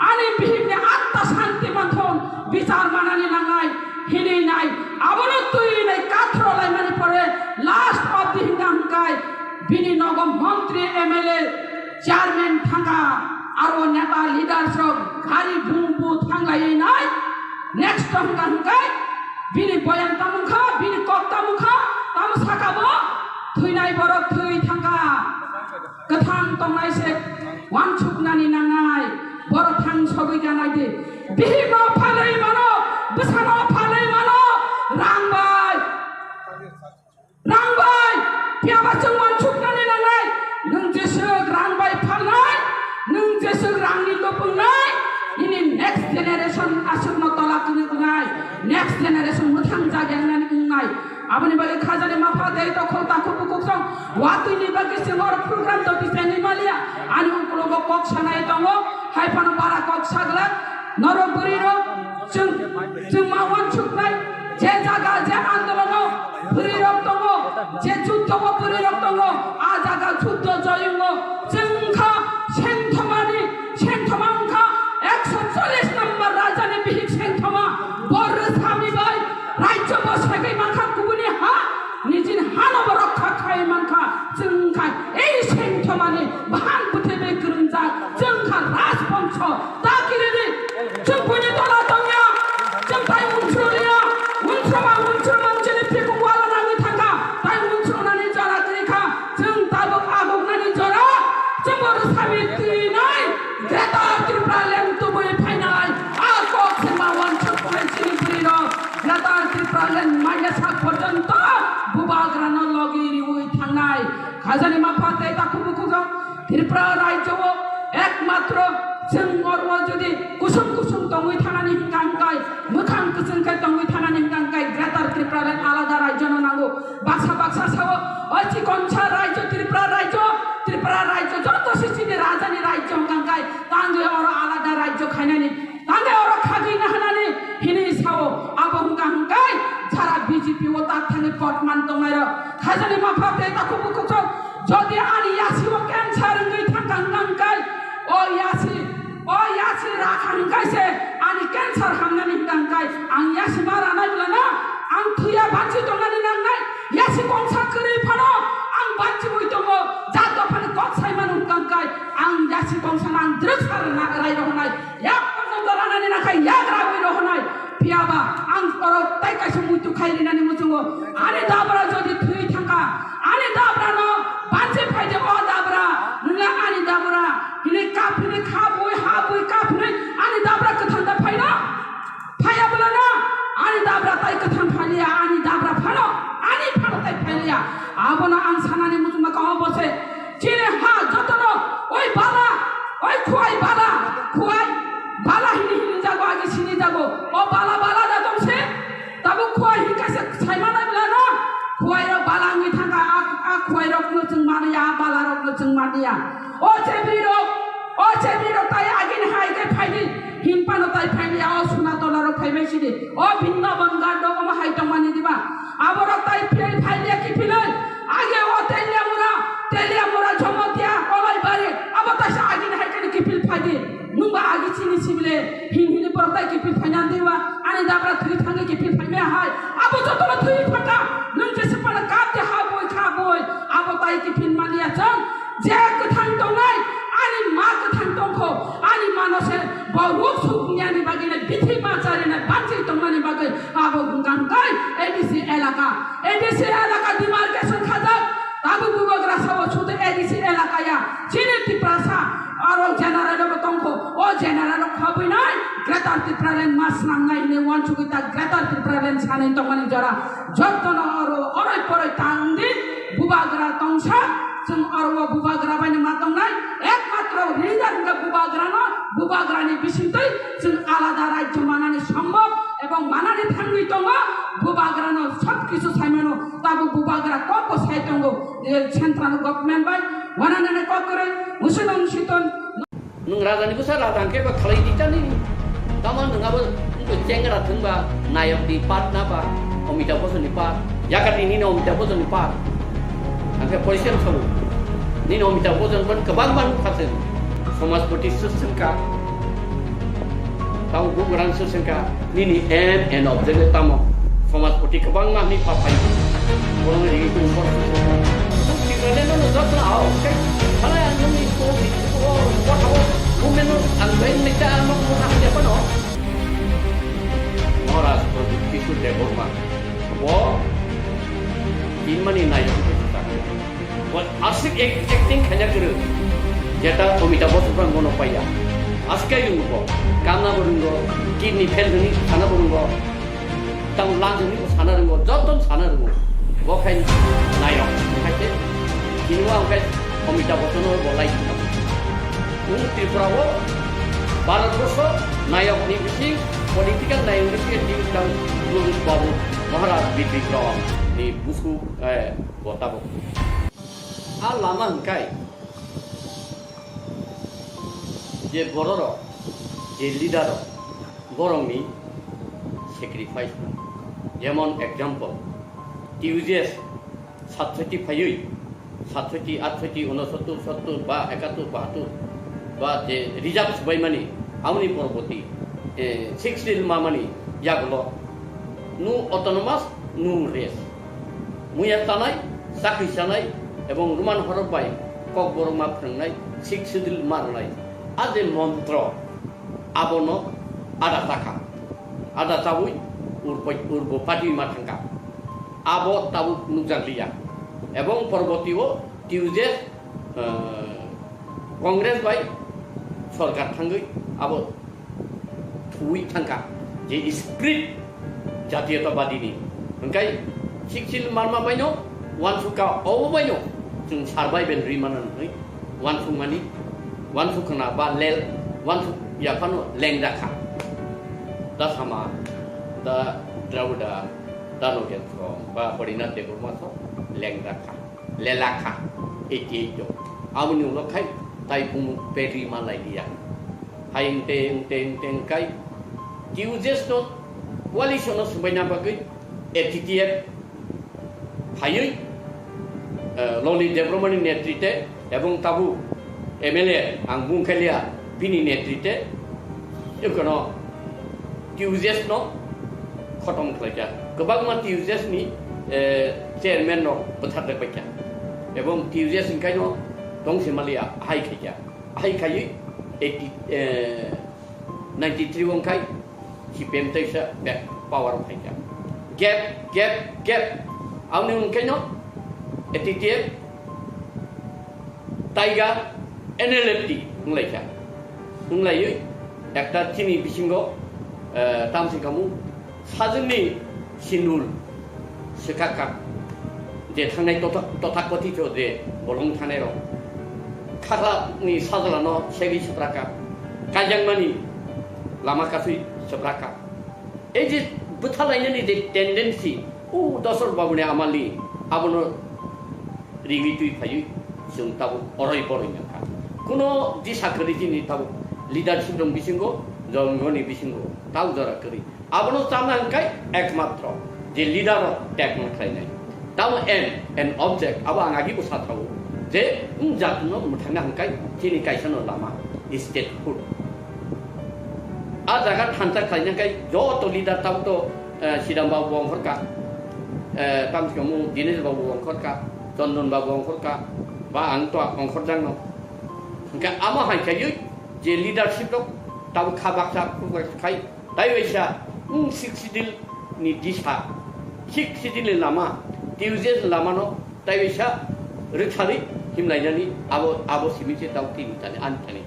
Ani bihikni atta santi manthon bichar manani nangnai hinwi nai. Abono twi nai kathro laimani pore last of the hingka hingkai bini nogo montri, M L A, chairman thangkha, aro neta leaders rok gari bumbu thanglaiwi nai. Next hingka hingkai bini boyan tamung kha, bini kok tamung kha, tamo saka bo thwinai borok thwi thangkha. Kwthang tongnai se wansuknani nangnai, borok thang sogwi ganai di. Bihikno phalwi mano, bwsano phalwi mano, rang bai. Rang bai, phiya ba chwng wansuknani nangnai. Nwng jeswk rang bai phalnai, nwng jeswk rangni lobwngnai, nini next generation aswkno tola kwrwi wngnai, next generation mwthang jagya wngnani wngnai. Aboni bagwi khajani mapha tei tokhol takhuk bukuksong watwini bagwi chwng oro program toti chengwi maliya. Ani ukulogo kok sanai tongo, hai phano bara kok saglak. Norok bwrwirok chwng, chwng ma wansuknai, je jaga, je andolono bwrwirok tongo, je juddo o bwrwirok tongo, a jaga juddo joyongo. Chwng wngkha sengthomani, sengthoma wngkha ekso chollish Thik sengthoma bor rwsami bai rajyo bo segwi mankha kubuni ha, nijini hano bo rokha khai mankha. Chwng kha ei sengthomani bahan bwtwi bai kwrwngjak. Chwng kha rajbongso, ta kiridi. Chwng buini tola tongya, chwng tai unsuriya, unsuma unsur manjini phikung wala nangwi thangkha, tai unsurunani jora kwrwi kha. Chwng tabuk aguknani jora, chwngbo rwsami twinai Greater Tipraland tubui phainai, a kok se ma wansuk tongnai chini bwrwirok. Greater Tipraland manya sak porjonto bubagrano logi riui thangnai. Khajani mapha tei takhuk bukhukjak Tripura rajyo o ekmatro chwng oro jodi kusum kusum tongwi thanani hwnkha hwnkhe, mwkhang kwchwng khe tongwi thanani hwnkha hwnkhe Greater Tipraland alada rajyo no nango. Baksa baksa sao, o chikonsa rajyo, Tripura rajyo, Tripura rajyo joto se chini rajani rajyo hwnkha hwnkhe, tangwi oro alada rajyo khainani, tangwi oro khagwi nahanani hinwi sao, abo hwnkha hwnkhe sara B J P o tak thani pot man tongnairok. Khajani mapha tei takhuk bukhuk sok, jodi ani yasi o cancer wngwi thangkha hwnkha hwnkhe, o yasi O yasi rakha hwnkhe se ani cancer hamnani hwnkha hwnkhe ang yasi ma ranai bwlano ang thwiya bansi tongnani nangnai, yasi kongsa kwrwi phano ang bansiui tongo, jat dophani kok sai mano hwnkha hwnkhe ang yasi kongsano ang drwgsa rwna rai rohornai, yak porjonto ranani nakhai yak raui rohornai. Phiyaba ang oro tai kaisa muitu khai rinani muchungo. Ani dabra jodi thwi thangkha, ani dabra no banchi phaidi, o dabra, nwngla ani dabra, hini kap hini kha bui, ha bui kap hini ani dabra kwthang da phaino? Phaya bwlano ani dabra tai kwthang phaliya, ani dabra phano, ani phano tai phaliya. Abono ang sanani muchungo ka obo se. Chini ha jotono oi bala, oi khuai bala, khuai bala hini hini jago, agi sini jago. O bala bala da tong se, tabuk khuai hini kaisa saimana bwlano. Khuai rok bala wngwi thangkha, a, a khuai rok no chwng mani ya, a bala rok no chwng mani ya. O chebri rok, o chebri rok tai agini hai khe phaidi, himphano tai phaidi, o suna tola rok phaibai sidi. O bhinna bangga dok omo hai tongmani diba? Aborok tai phil phailiya kiphilwi. Age o Teliamura, Teliamura, Jamatia, Kolaibari, abo taisa agini hai khe kiphil phaidi. Nwngba agi chini sibile, hin hini borok tai kiphil phaina diba? Ani dabra thwi thangwi kiphil phaimaya hai. Abo jotono thwi phaka. Nwng jese phano kap de ha boi, kha boi. Abo tai kiphil maliya chwng. Je kwthang tongnai, ani ma kwthang tongkho, ani mano se bo ruk sukniyani bagwi le bithi ma charinai banchi tongnani bagwi abo hwnkha hwnkhe A D C elaka. A D C elaka demarcation khajak, tabuk bubagra sao sudu A D C elaka ya. Chini Tiprasa aro general bo tongkho, o general khabwinai Greater Tipraland ma swnamnai hinwi wansugwi ta Greater Tipraland sanwi tongmani jora. Jotono oro oroi poroi tang di, bubagra tongsa, chwng oro o bubagra bai no ma tongnai, ekmatro leader hwnkhe bubagra no, bubagra ni bisingtwi chwng alada rajyo manani sombhob ebong manani thangwi tongo, bubagra no sob kisu saimano, tabuk bubagra kok bo sai tongo, je central government bai, wananani kok kwrwi, musuno musiton. Nwng raja ni bwsa raja hwnkhe ba khalai di tani. Tamo nwng abo wngkhe chengra thwngba nayok ni part na ba Amitabh Bachchan ni part. Yakati nini Amitabh Bachchan ni part. Hwnkhe poisa sabu. Nini Amitabh Bachchan ban kwbang ban kha se. Somajpati se swngkha. Tamo bugrang se swngkha. Nini aim and objective tamo? Somajpati kwbangma hwnwi pha phai. Borokni rigi tong bor. Tipraleno no jotno ao, khe phala ang nini ko, o, o, o, women no ang bai nai ta ano ko na ya pano. Maharaj Pradyut Kishore Debbarma. Bo tinmani nai. Bo asik ek-, acting khaina kwrwi. Jeta Amitabh Bachchan bono paiya. Askai rwngo bo. Kamna bo rwngo, kidney fail hwnwi sana bo rwngo. Tamo lang hwnwi bo sana rwngo, joto sana rwngo. Bo khai nayok, khai se. Chini bo ang khai Amitabh Bachchan bo lai. Nwng Tripura o Bharat Borsho nayok ni bising political nayok ni bising tang Babu Maharaj Bibikram ni busu, eh, bo tabuk. A lama hwnkhe je bororok, je leaderrok, borokni sacrifice. Jemon example, T U J S satsoti phaiwi, satsoti, atsoti, unosottor, sottor ba ekattor, bahattor ba je reserve swbaimani, aboni poroboti Eh, Sixth Schedule mamani yagulo, no autonomous, no rest. Muya tanai, chakri chanai, ebong Roman horok bai kokborok ma phwrwngnai, Sixth Schedule ma rwnai. A je montro, abono ada chakha. Ada chawi urbo, urbo pati ma thangkha. Abo tabuk nukjak liya. Ebong porborti o Tuesday, eh, Congress bai sorkar thangwi abo thuwi thangkha je spirit jatiyotabadi ni. Hwnkhe Sixth Schedule marma baino wansukha, obo baino chwng survival ri mano hwnwi wansukmani, wansukna ba lel, wansuk yaphano lengjakha. Da sama, da Dravida, da Nagendra, ba Harinath Debbarma so lengjakha. Lelakha, eighty eight o. Aboni ulo khai tai bumung peri malai liya. Hai engte, engte, engte, engkai Tuesdays no coalition no swbaina bagwi A T T F phaiwi, eh, Loni Debbarmani netrite ebong tabuk M L A ang bung khe liya bini netrite Ekono Tuesdays no khotom khlaijak. Kwbangma Tuesdays ni, eh, chairman rok bwthar rwbaikha. Ebong Tuesdays hwnkhaino tongsi maliya ahai khaikha. Ahai khaiwi eighty, eh, ninety three wngkhai C P M teisa back power o phaikha. Gap, gap, gap. Aboni hwnkhaino A T T F Taiga N L F T wnglaikha. Wnglaiwi ekta chini bisingo, eh, tamsi kamu sajwkni sinul swkakha. Je thangnai totha-, tothakothito je bolong thanairok. Khakhlani sajlano segwi swprakha. Kaijakmani lama kasui swprakha. Ei je bwthalainani je tendency, o Dosor Babuni amali, abono rigwi twi phaiwi chwng tabuk oroi boroi nangkha. Kuno disa kwrwi chini tabuk leadership rok bisingo, jongoni bisingo, tau jora kwrwi. Abono chana hwnkhe ekmatro je leader rok tekno khlainai. Tamo aim and object abo ang agi bo sathago je wng jatno mwthangna hwnkhe chini kaisano lama statehood. A jaga thansa khlaina hwnkhe joto leader tamo to, eh, Sidam Babu ongkhorkha, eh, tamsi kamu Dinesh Babu ongkhorkha, Chondon Babu ongkhorkha, ba ang to ongkhorjakno. Hwnkhe amo hai khaiwi je leadership rok tamo kha baksa khuk baksa khai, tai waisa wng Sixth Schedule ni disa, Sixth Schedule ni lama, Tuesday ni lama no tai waisa rwkharwi himlainani abo, abo simi se tamo tini tani ani thani.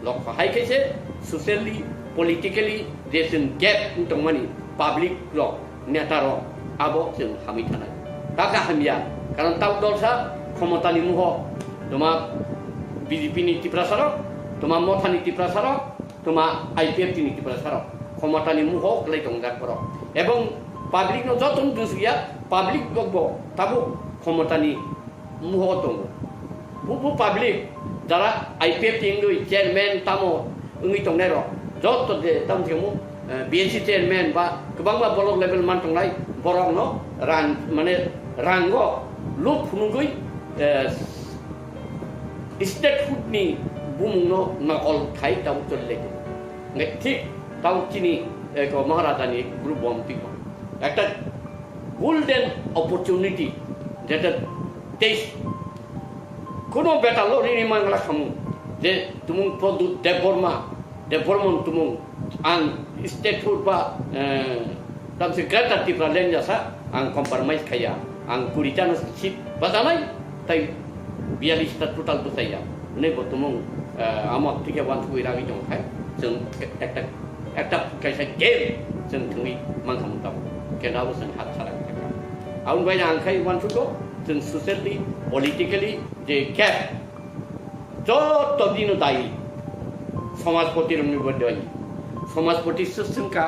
Lokho hai khe se socially, politically je chwng gap wng tongmani public rok, neta rok abo chwng hamwi thanai. Taka hamya, karon tamo dolsa khomotani muho tuma B J P ni Tiprasa rok, tuma Mothani Tiprasa rok, tuma I P F T ni Tiprasa rok khomotani muho kwlai tongjak borok. Ebong public no joto no dusukya, public rok bo tabuk khomotani muho tongo. Bubu public jara I P F T wngwi chairman tamo wngwi tongnai rok joto je tamo themo, eh, B N C chairman ba kwbangma block level man tongnai borok no rang mane rango luk phunugwi, eh, statehood ni bumung no nokol khai tamo choli lai. Nge thik tamo chini, eh, ko Maharaja ni group bom tiko. Ekta golden opportunity, jeta teis kono beta lo rini mangla khamu, je tumung Pradyot Debbarma, Debbarman tumung, ang statehood ba, eh, tamsi Greater Tipraland jasa, ang compromise khaya, ang kuri ta no seat bajanai, tai biyallis ta total bwsaiya. Hwnwi bo tumung, eh, amo thikhe wansugwi ragwi tong khai, chwng ekta, ekta kaisa game chwng thwngwi mankha mung tabuk. Kenda bo chwng hat sara kha. Aboni bai ang khai wansugo, chwng socially, politically je gap, joto dino dayi. Somajpoti rokni bo dayi. Somajpoti swk swngkha,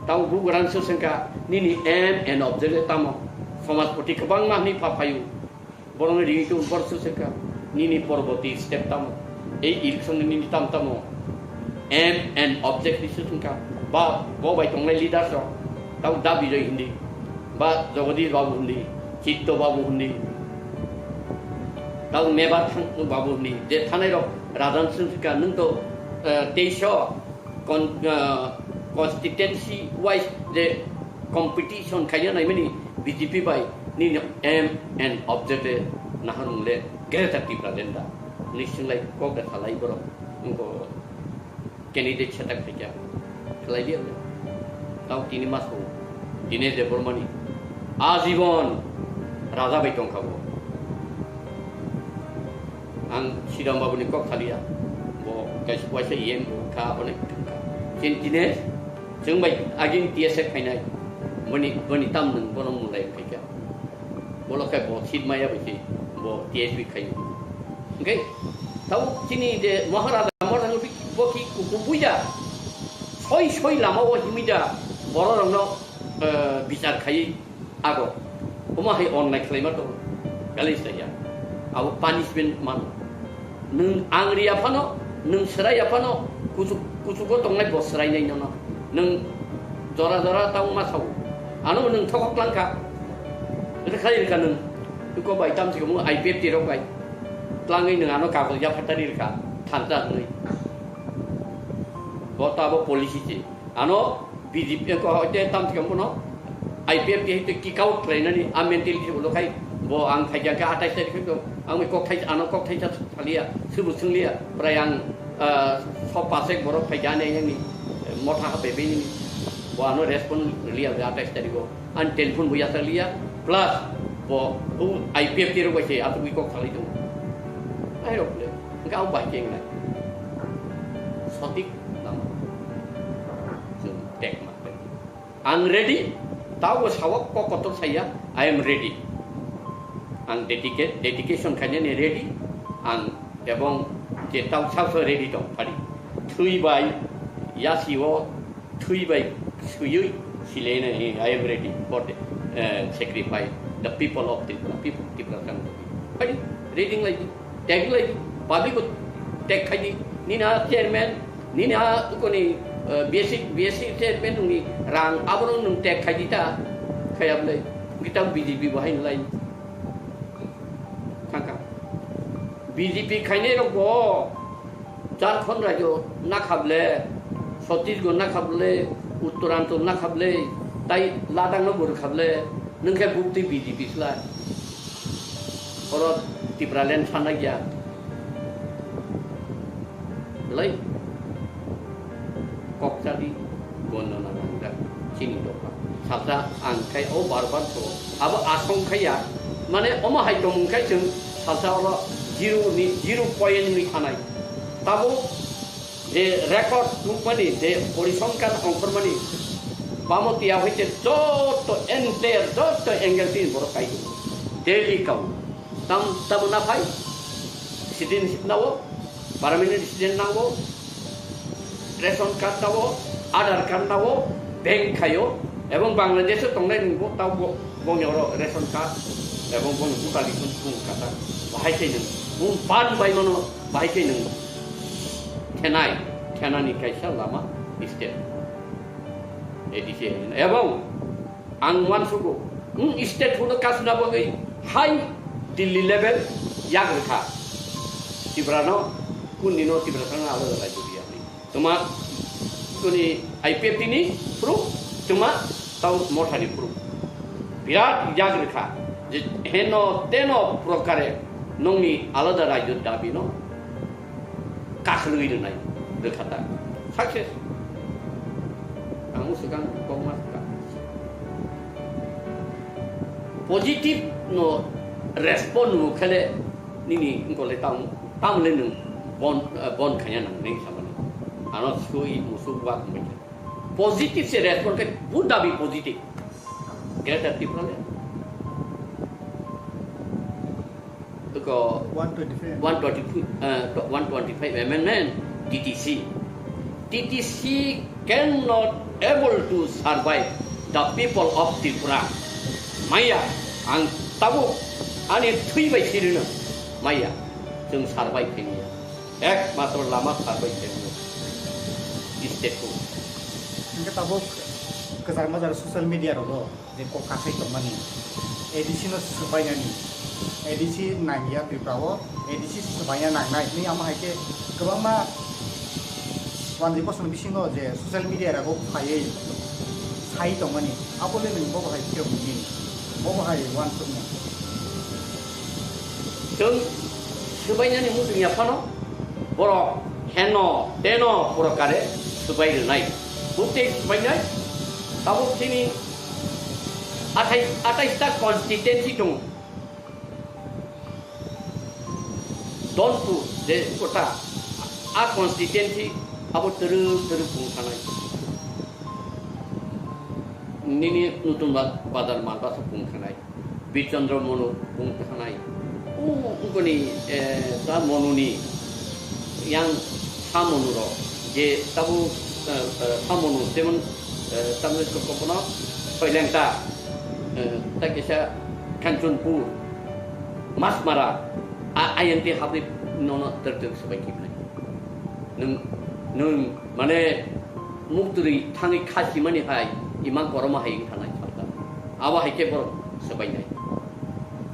tamo bugrang swk swngkha, nini aim and objective tamo? Somajpoti kwbangma hwnwi pha phaio. Borokni ringwi tong bor swk swngkha, nini porborti step tamo? Ei election ni nini tam tamo? Aim and objective swk swngkha. Ba bo bai tongnai leaders rok, tamo Da Bijoy hindi, ba Jagadish Babu hindi, Chitto Babu hindi, tamo Mebar Thang-, Babu hindi, je thanai rok rajan swk swngkha, nwng to, eh, teisho con-, ah, constituency wise je competition khaina naimani B J P bai nini aim and object le naharmung le Greater Tipraland da. Ni singlai kok da khalai borok. Wngkha candidate setak khaikha. Khlai liya le. Tao tini maso Dinesh Debbarmani ajibon raja bai tongkha bo. Ang Siram Babuni kok khaliya. Bo kaisa waisa yen kha, onek kha. Chin Dinesh, chwng bai agin T S F khainai. Boni, boni tam nwng bono mulai khaikha. Bolo khe bo seat maya bai se, bo T S P khayo. Hwnkhe, tao chini je Maharaja Morang bo ki kuku buida. Soi soi lama o himida bororokno, eh, bichar khaiwi ago. Omo hai onnai khlaima tongo. Galis ya. Abo punishment mano. Nwng ang riya phano, nwng swraiya phano, kuchuk, kuchugo tongnai bo swrainai nono. Nwng jora jora tang ma sao. Ano nwng thokok langkha. Rwkha rwkha nwng. Iko bai tam sikamo I P F T rok bai. Tlangwi nwng ano kagoj yaphatari rwkha. Thansa hwnwi. Bo to abo policy se. Ano B J P ko hoite tam thikam bono I P F T hoite kick out khlainani a mentality ulo khai bo ang khaija khe atais tarik khe ang kok thai ano kok thai cha thaliya subu sungliya prai ang, ah, so pasek borok khaija ne yang ni motha ha bebe ni bo ano respond liya atais tarik go an telephone bo yasa liya plus bo u I P F T ro bai se atu kok thalai tu ai rok le ga bai keng nai sotik lama. Chwng tek ma tek. Ang ready, tabo sawak kok kotor saya, I am ready. Ang dedicate, dedication khainani ready, ang ebong je tau sao sao ready tong phari. Thwi bai, yasi o, thwi bai, suyui, silene, I am ready for the, eh, sacrifice, the people of Tripura, people of Tripura. Phari, ready ngai. Tag lai di, public bo tag khai di, nini a chairman, nini a koni, eh, B S C, B S C chairman nungni rang aborok nung tag khai di ta, khayab lai, kita B J P bo hai lai. Thangka. B J P khainai rok bo Jharkhand rajyo nakhable, Chhattisgarh nakhable, Uttaranchal nakhable, tai Ladakh no bo rwkhable, nung khe bukti B J P slai. Oro Tipraland sana gya. Lai. Kok chadi, gondo na nang jak. Chini dopha. Salsa ang khai o bar bar so. Abo asong khai ya. Mane omo hai tongmung khai chwng salsa oro zero ni, zero point ni thanai. Tabo je record tubmani, je porisongkhan ongkhormani, bamo tiya hoite joto entire, joto angle tin borok kai. Daily kau. Tam, tamo na phai. Citizenship nao, permanent resident nao, ration card nao, Aadhaar card nao, bank khaio, ebong Bangladesh o tongnai nungbo, tao bo, bongni oro ration card, ebong bongni voter list bung kata, bahai khe nung, bung ban bai mano, bahai khe nung, thenai, thenani kaisa lama state. A D C, ebong, Ang uansugo, wng state hono kasna bagwi hai Delhi level yak rwkha. Tiprano, kundino Tipra thangna alada raijyo riyani. Tuma, kuni I P F T ni proof, tuma tau mothani proof. Birat yak rwkha. Je heno teno prokare nongni alada raijyo dabino kakhwlwi rwnai rwkha ta. Success. Ang swkang kokma swkang. Positive no respond no khele nini ngkole tam, tamle nwng bon, eh, bon khanya nang nini samani. Ano sui musuk wak manya. Positive se respond khe buddha bi positive. Greater Tipraland. Ko one twenty-five. One twenty-five, uh, one twenty-five amendment, T T C. T T C cannot able to survive the people of Tripura. Maya, ang tabuk ani thwi bai sirino. Maya, chwng survive khini. Ekmatro lama survive khini. State ko. Hingke tabuk kwchar majra social media rogo. Je kok kakhai tongmani, A D C no swbainani, A D C nangya Tripura o, A D C swbaina nangnai hinwi amo hai khe kwbangma Wanjwi bosongni bisingo je social media rago phaiwi sai tongmani, abo le nwng bobo hai phiyok nini, bobo hai uansukni. Chwng swbainani muchungya phano borok heno teno purokare swbai rwnai. Bukti swbainai tabuk chini athai, athai ta constituency tongo. Donpur je kota a constituency abo twrwk twrwk pung thanai. Nini Nutun Ba-, Bazar Malbasa pung thanai. Birchandra Monu pung thanai. O, ungkoni, eh, ta Monuni yang sa Monurok je tabu, eh, eh, sa Monu jemon, eh, tabu kokono Soilengta, eh, ta kisa Kanchanpur, Masmara, a, ayang te habri nono ter ter sebai kibnai. Nwng, nwng mane muktwrwi thangwi kha simani hai imang koroma hai wng thanai salka. Abo hai khe borok swbainai.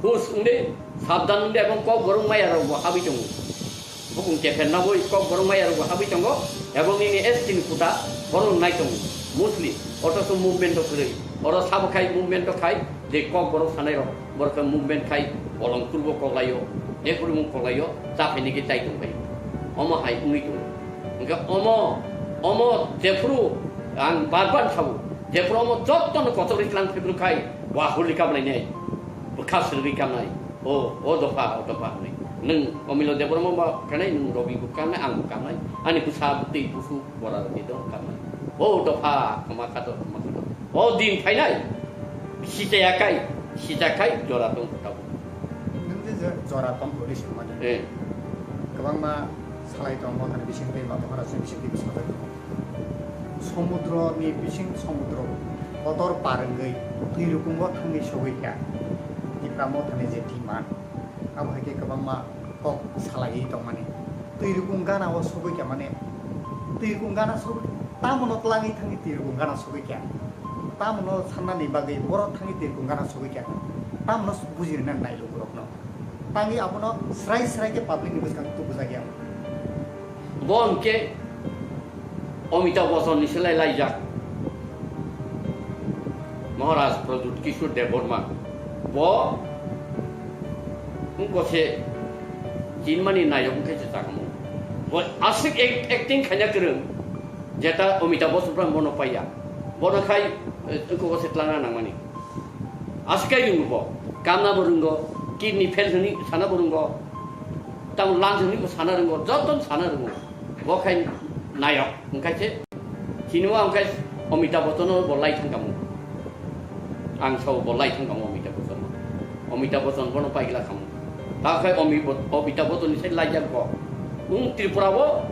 Hus wngde, sabdan wngde, ebong kok borok maya rok bo habwi tongo. Bukung kepher naboi kok borok maya rok bo habwi tongo. Ebong nini S T ni kuta borok nai tongo. Mostly, otoso movement rok kwrwi. Oro sabo khai movement rok khai, je kok borok sanai rok, borok khe movement khai bolong kurbo koklaio, je kurbo koklaio, cha phaini khe chai tong bai. Omo hai wngwi tongo. Hwnkhe omo, omo jephuru ang bar bar sabo, jephuru omo jottono kochorwi tlang phibru khai, wa hurli kablainai, bwkha swrwgwi kamnai. O, o dopha, o dopha hwnwi. Nwng Omilo Debbarma ba kanai, nwng Robi bo kanai, ang bo kanai. Ani bwsa bwtwi busu bora rwgwi dong kanai. O dopha, kwma khato, kwma khato. O din phainai. Sichaya kai, sicha kai, jora tong tabuk. Nwng je je jora tong hwnwi swngmani. Eh. Kwbangma salai tong, mothani bisingtwi, ba Maharajni bisingtwi bwsajak tong. Somudroni bising somudro kotor par wngwi twi rukungo thangwi sogwi kha. Tipra mothani je thwiman, abo hai khe kwbangma kok salaiwi tongmani. Twi rukung gana o sogwi kha mane, twi rukung gana sogwi, tamono twlangwi thangwi twi rukung gana sogwi kha. Tamono sannani bagwi borok thangwi twi rukung gana sogwi kha. Tamono bujirina nai lukurokno. Tangwi abono srai srai khe public ni bwskango tubujak ya. Bo hwnkhe Amitabh Bachchan ni selai laijak Maharaj Pradyut Kishore Debbarma. Bo wngkha se chinmani nayok wngkha se chakmo. Bo aswk act-, acting khaina kwrwng, jeta Amitabh Bachchan bono paiya. Bono khai, eh, wngkha se tlangna nangmani. Aswk kai rwngo bo, kamna bo rwngo, kidney fail hwnwi sana bo rwngo, tamo lungs hwnwi bo sana rwngo, joto sana rwngo. Bo khai nayok, wngkha se, chini o wngkha Amitabh Bachchan no bo lai thang kamo. Ang sao bo lai thang kamo Amitabh Bachchan no. Amitabh Bachchan bono paigla kamo. Ta khai Ami-, Amitabh Bachchan ni sai laijak bo. Wng Tripura o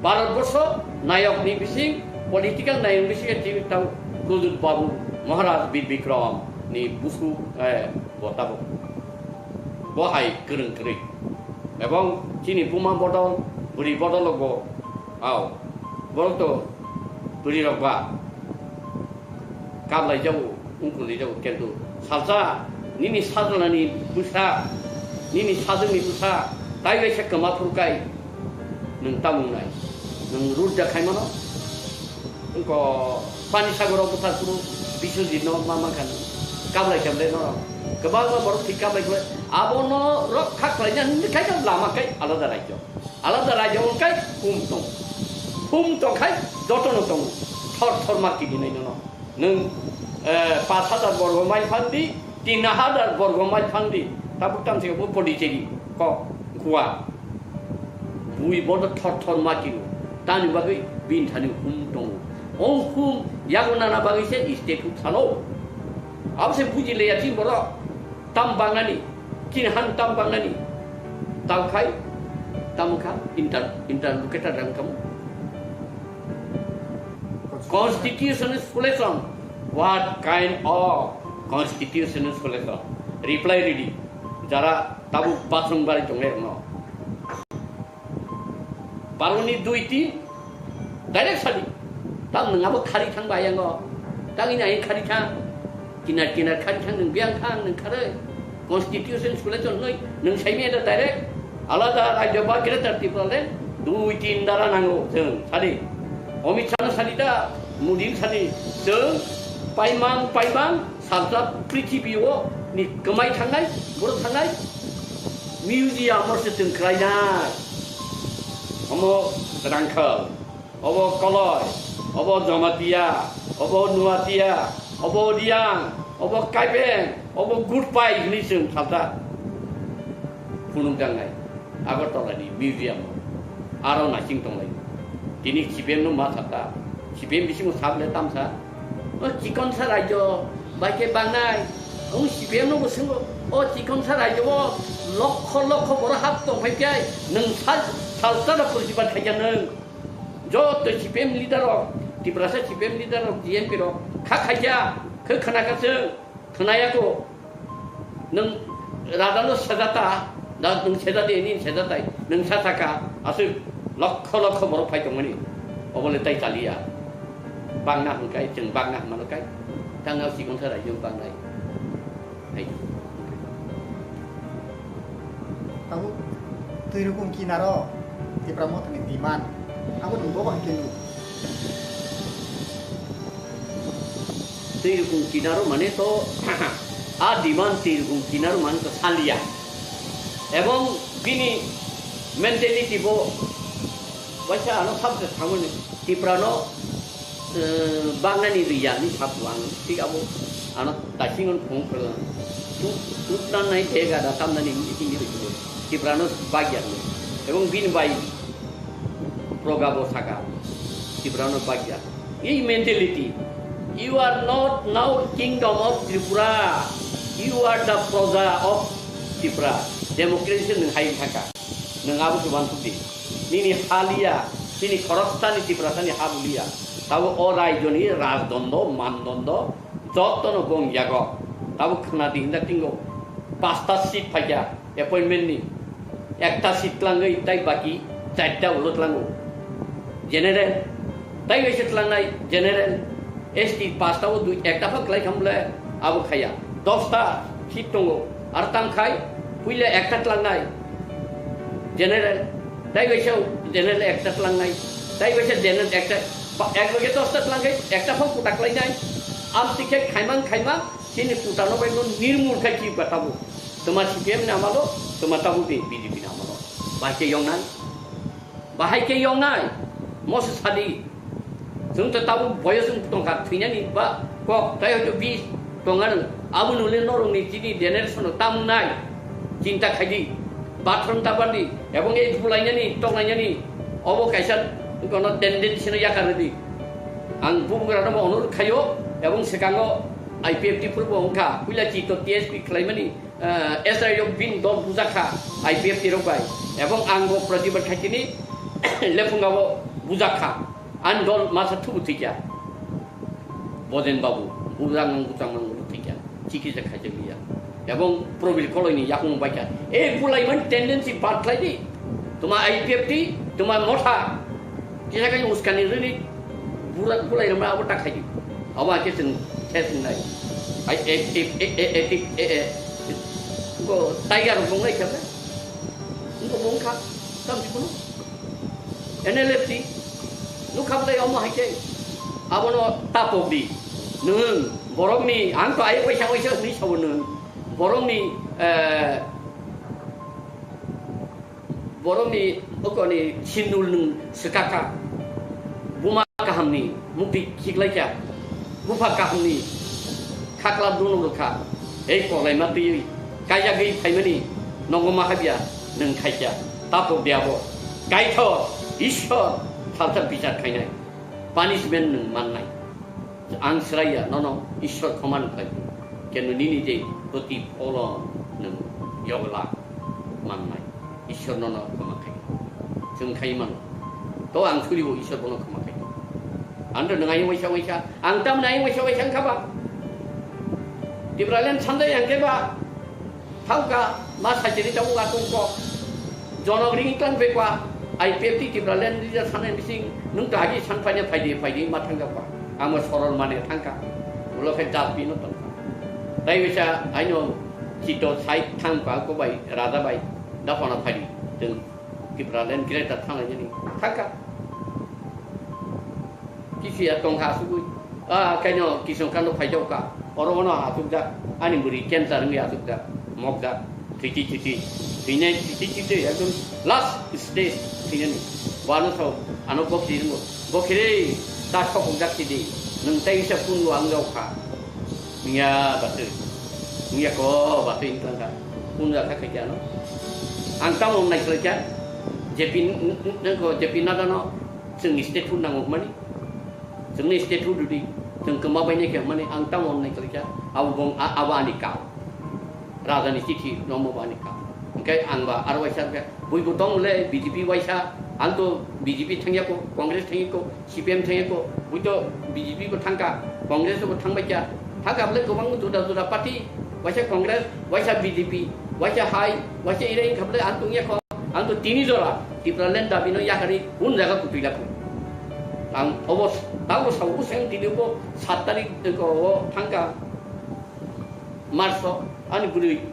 Bharat borsho nayok ni bising, political nayok ni bising tini tang Pradyut Babu Maharaj Bir Bikram ni busu, eh, bo tabuk. Bo hai kwrwng kwrwi. Ebong chini buma bodol, bwrwi bodol bo, au, borok to bwrwi rok ba. Kablai jago, wngkuli jago, kintu salsa nini sajlani bwsa, nini sajwkni bwsa, tai kaisa kwma phuru kai nwng tamung nai, nwng rudda khai mano, wngko pani sagoro bwthar phuru Biswajit no ma mankha nwng, kablai kemle no, kwbangma borok thik kablai kemle, abono rok kha khlaina hwnwi khai lama kai alada raijyo. Alada raijyo wngkai hum tong. Hum tongkhai jotono tongo. Thor thor ma kidinai nono. Nwng, eh, pash hajar borgo mile phandi, tin hajar borgo mile phandi. Tabuk tamsika bo Pondicherry kok Goa. Bui bodo thor thor ma kigo. Tani bagwi bini thani hum tongo. O hum yago nana bagwi se state huk salo. Abo se buji leya chini borok. Tam bangnani, chini han tam bangnani, tamo khai, tamo kha, inter-, interlocutor rang kamo. Constitutional solution, what kind of constitutional solution? Reply ready, jara tabuk basong bari tongnai rokno. Baroni dui tin direct sadi. Tam nwng abo khari thang ba yango. Tang ini aing khari thang. Kinar kinar khari thang nwng biang thang nwng khare. Constitution sule chon noi nwng saimi ada direct. Alada rajyo ba Greater Tipraland Dui tin dara nango chwng sadi. Amit Shah no sadi da, Modi no sadi. Chwng paimang paimang salsa prithibi o ni kwmai thangnai, boro thangnai museum o se chwng khlainai. Omo Rangkhal, obo Koloi, obo Jamatia, obo Nuatia, obo Riang, obo Kaibeng, obo Gutpai hinwi chwng salsa phunukjaknai Agartala ni museum o. Aro naising tonglai. Tini C P M no ma sakha. C P M bisingo sak le tamsa. O chikonsa rajyo bai khe bangnai. O C P M no bo swngo. O chikonsa rajyo o lokho lokho borok hap tong phai khe nwng sal, salsa da purjibat khaija nwng. Joto C P M leader rok, Tiprasa C P M leader rok, G M P rok kha khaija, khe khna kha chwng. Khwnaya kho, nwng raja no sejata, da nwng sejadi, nini sejatai, nwng sa saka, aswk lokho lokho borok phai tongmani, obo le tai chaliya. Bangna hwnkai, chwng bangna hwnmano kai, tangna sikon sa raijwng bangnai. Hai. Tabuk twi rukung kinaro Tipra Mothani demand, abo nwng bobo hai khe nuk. Twi rukung kinaro mane to a demand twi rukung kinaro mane to saliya. Ebong bini mentality bo waisa ano subject thangmani Tipra no, eh, bagnani riya ni sapu ang thik abo ano daising on phung phung tu tu nan nai thega da tam nani meeting ni Tipra no bagya ebong bini bai proga bo saka Tipra no bagya. Ei mentality, "You are not now kingdom of Tripura, you are the proja of Tripura." Democracy nwng hai thaka, nwng abo se uansuk di. Nini ha liya, chini khoroksani Tiprasani ha buliya. Tabo o raijoni rajdondo, mandondo, jotono gong yago. Tabo khna di hinda tingo, pasta seat phaikya. Appointment ni ekta seat tlangwi tai baki charta ulo tlango. General, tai waisa tlangnai general, S T pasta o dui ekta phang klai khamle abo khaya. Dosta seat tongo. Ar tang khai puila ekta tlangnai general, tai waisa general ekta tlangnai, tai waisa general ekta, ba, ek loge dosta tlang khai ekta phang kuta klainai. Am ticket khaimang khaimang chini kuta no bai no nirmul khai chi batabo. Tuma C P M ni amalo, tuma tabuk ni B J P ni amalo. Bahai khe yongnai. Bahai khe yongnai. Moso sadi. Chwng to tabuk boyos wng tongkha thwinani ba kok tai hoito bis tonga nwng. Abo nule norok ni chini generation no tam wngnai. Chinta khaidi. Bathroom ta bardi. Ebong ei bulainani, toknainani. Obo kaisa kono tendency no yakar rwdi. Ang bubugra no bo onurok khaio. Ebong swkango I P F T phuru bo wngkha. Puila chito T S P khlaimani. Eh, S I rok bini dol bujak kha I P F T rok bai, ebong ang bo protibad khaitini lephunga bo bujak kha, ani dol masa thubu thwikya, Bojen Babu, bujak mang bujak mang bo thwikya, chikisa khaijak liya, ebong Probil Koloi ni yakung baikha, e bulaimani tendency bad khlai di, tuma I P F T, tuma motha, kisa kai uskani rini, bura bulai rama abo ta khaidi, abo ake sen, ses nai, ai, e, e, e, e, e, e, e, Bo tiger rok bong lai kha, bo bong kha, tam si kono. N L F T, nuk kha bwlai omo hai khe, abono tapok di, nwng, borok ni, ang to ai waisa waisa ni sabo nwng, borok ni, eh, Borokni okoni sindul nwng swkakha, buma kahamni mukti khiklaikha, bupha kahamni khakla dunuk rwkha, ei koklaima twiwi kaijagwi phaimani nogo mahabya nwng khaikha, tapok de abo, kaithok Ishwar salsa bichar khainai, punishment nwng mannai. Ang sraiya nono Ishwar khoma nukhlai, kenu nini je protipholon nwng yogla mannai, Ishwar nono khoma khai, chwng khai mano. To ang suribo Ishwar bono khoma khai. Ando nwng ayung waisa waisa, ang tam ayung waisa waisa wngkha ba? Tipraland sanjai ang khe ba? Thangka, ma sachiri tabuk atong kok. Jonok ring tang pekwa, I P F T Tipraland leader sanai bising, nung ta agi san paina phaidi, phaidi ma thangka kwa. Amo sorol mane thangka. Ulo khe jat bino tongka. Tai bisa aino chito side thangka ko bai, raja bai, dapana phaidi. Teng Tipraland greater thanglainani thangkha. Kisiya tongkha asugwi. Ah, kaino Kishan Kando phaijokha. Oro ono asukjak. Ani bwrwi cancer wngwi asukjak. Mokjak. Thwiti thwiti. Thwinai thwiti thwiti. Ekdom last stage thwinani. Wano sao ano bokhri wngo. Bokhri ta sokjak thwidi. Nwng tei isa pungo ang jokha. Wngya batwi. Wngya ko batwi wngkha. Wngya kha khaikhe ano. Ang tamo wngnai khlaikha. J P n-, n-, nangko J P Nadda no chwng state food nango hwnmani. Chwngno state food rwdi. Chwng kwma bainai khe hwnmani ang tamo wngnai khlaikha. Abo bong-, a-, abo ani kam. Raja ni chithi no mo bo ani kam. Hwnkhe ang ba aro waisa khe. Buibo tong le B J P waisa. Ang to B J P thangya ko, Congress thangya ko. C P M thangya ko, buito B J P bo thangkha, Congress bo thangbai kha. Thangkha bole kwbang juda juda party, waisa Congress, waisa B J P, waisa hai, waisa irai wngkha bole ang tongya kho. Ang to tini jora Tipraland dabi no yakarwi un jaga kutui lakho. Ang obo tabo sao useng tini bo sat tarik ko o thangkha. March o ani bwrwi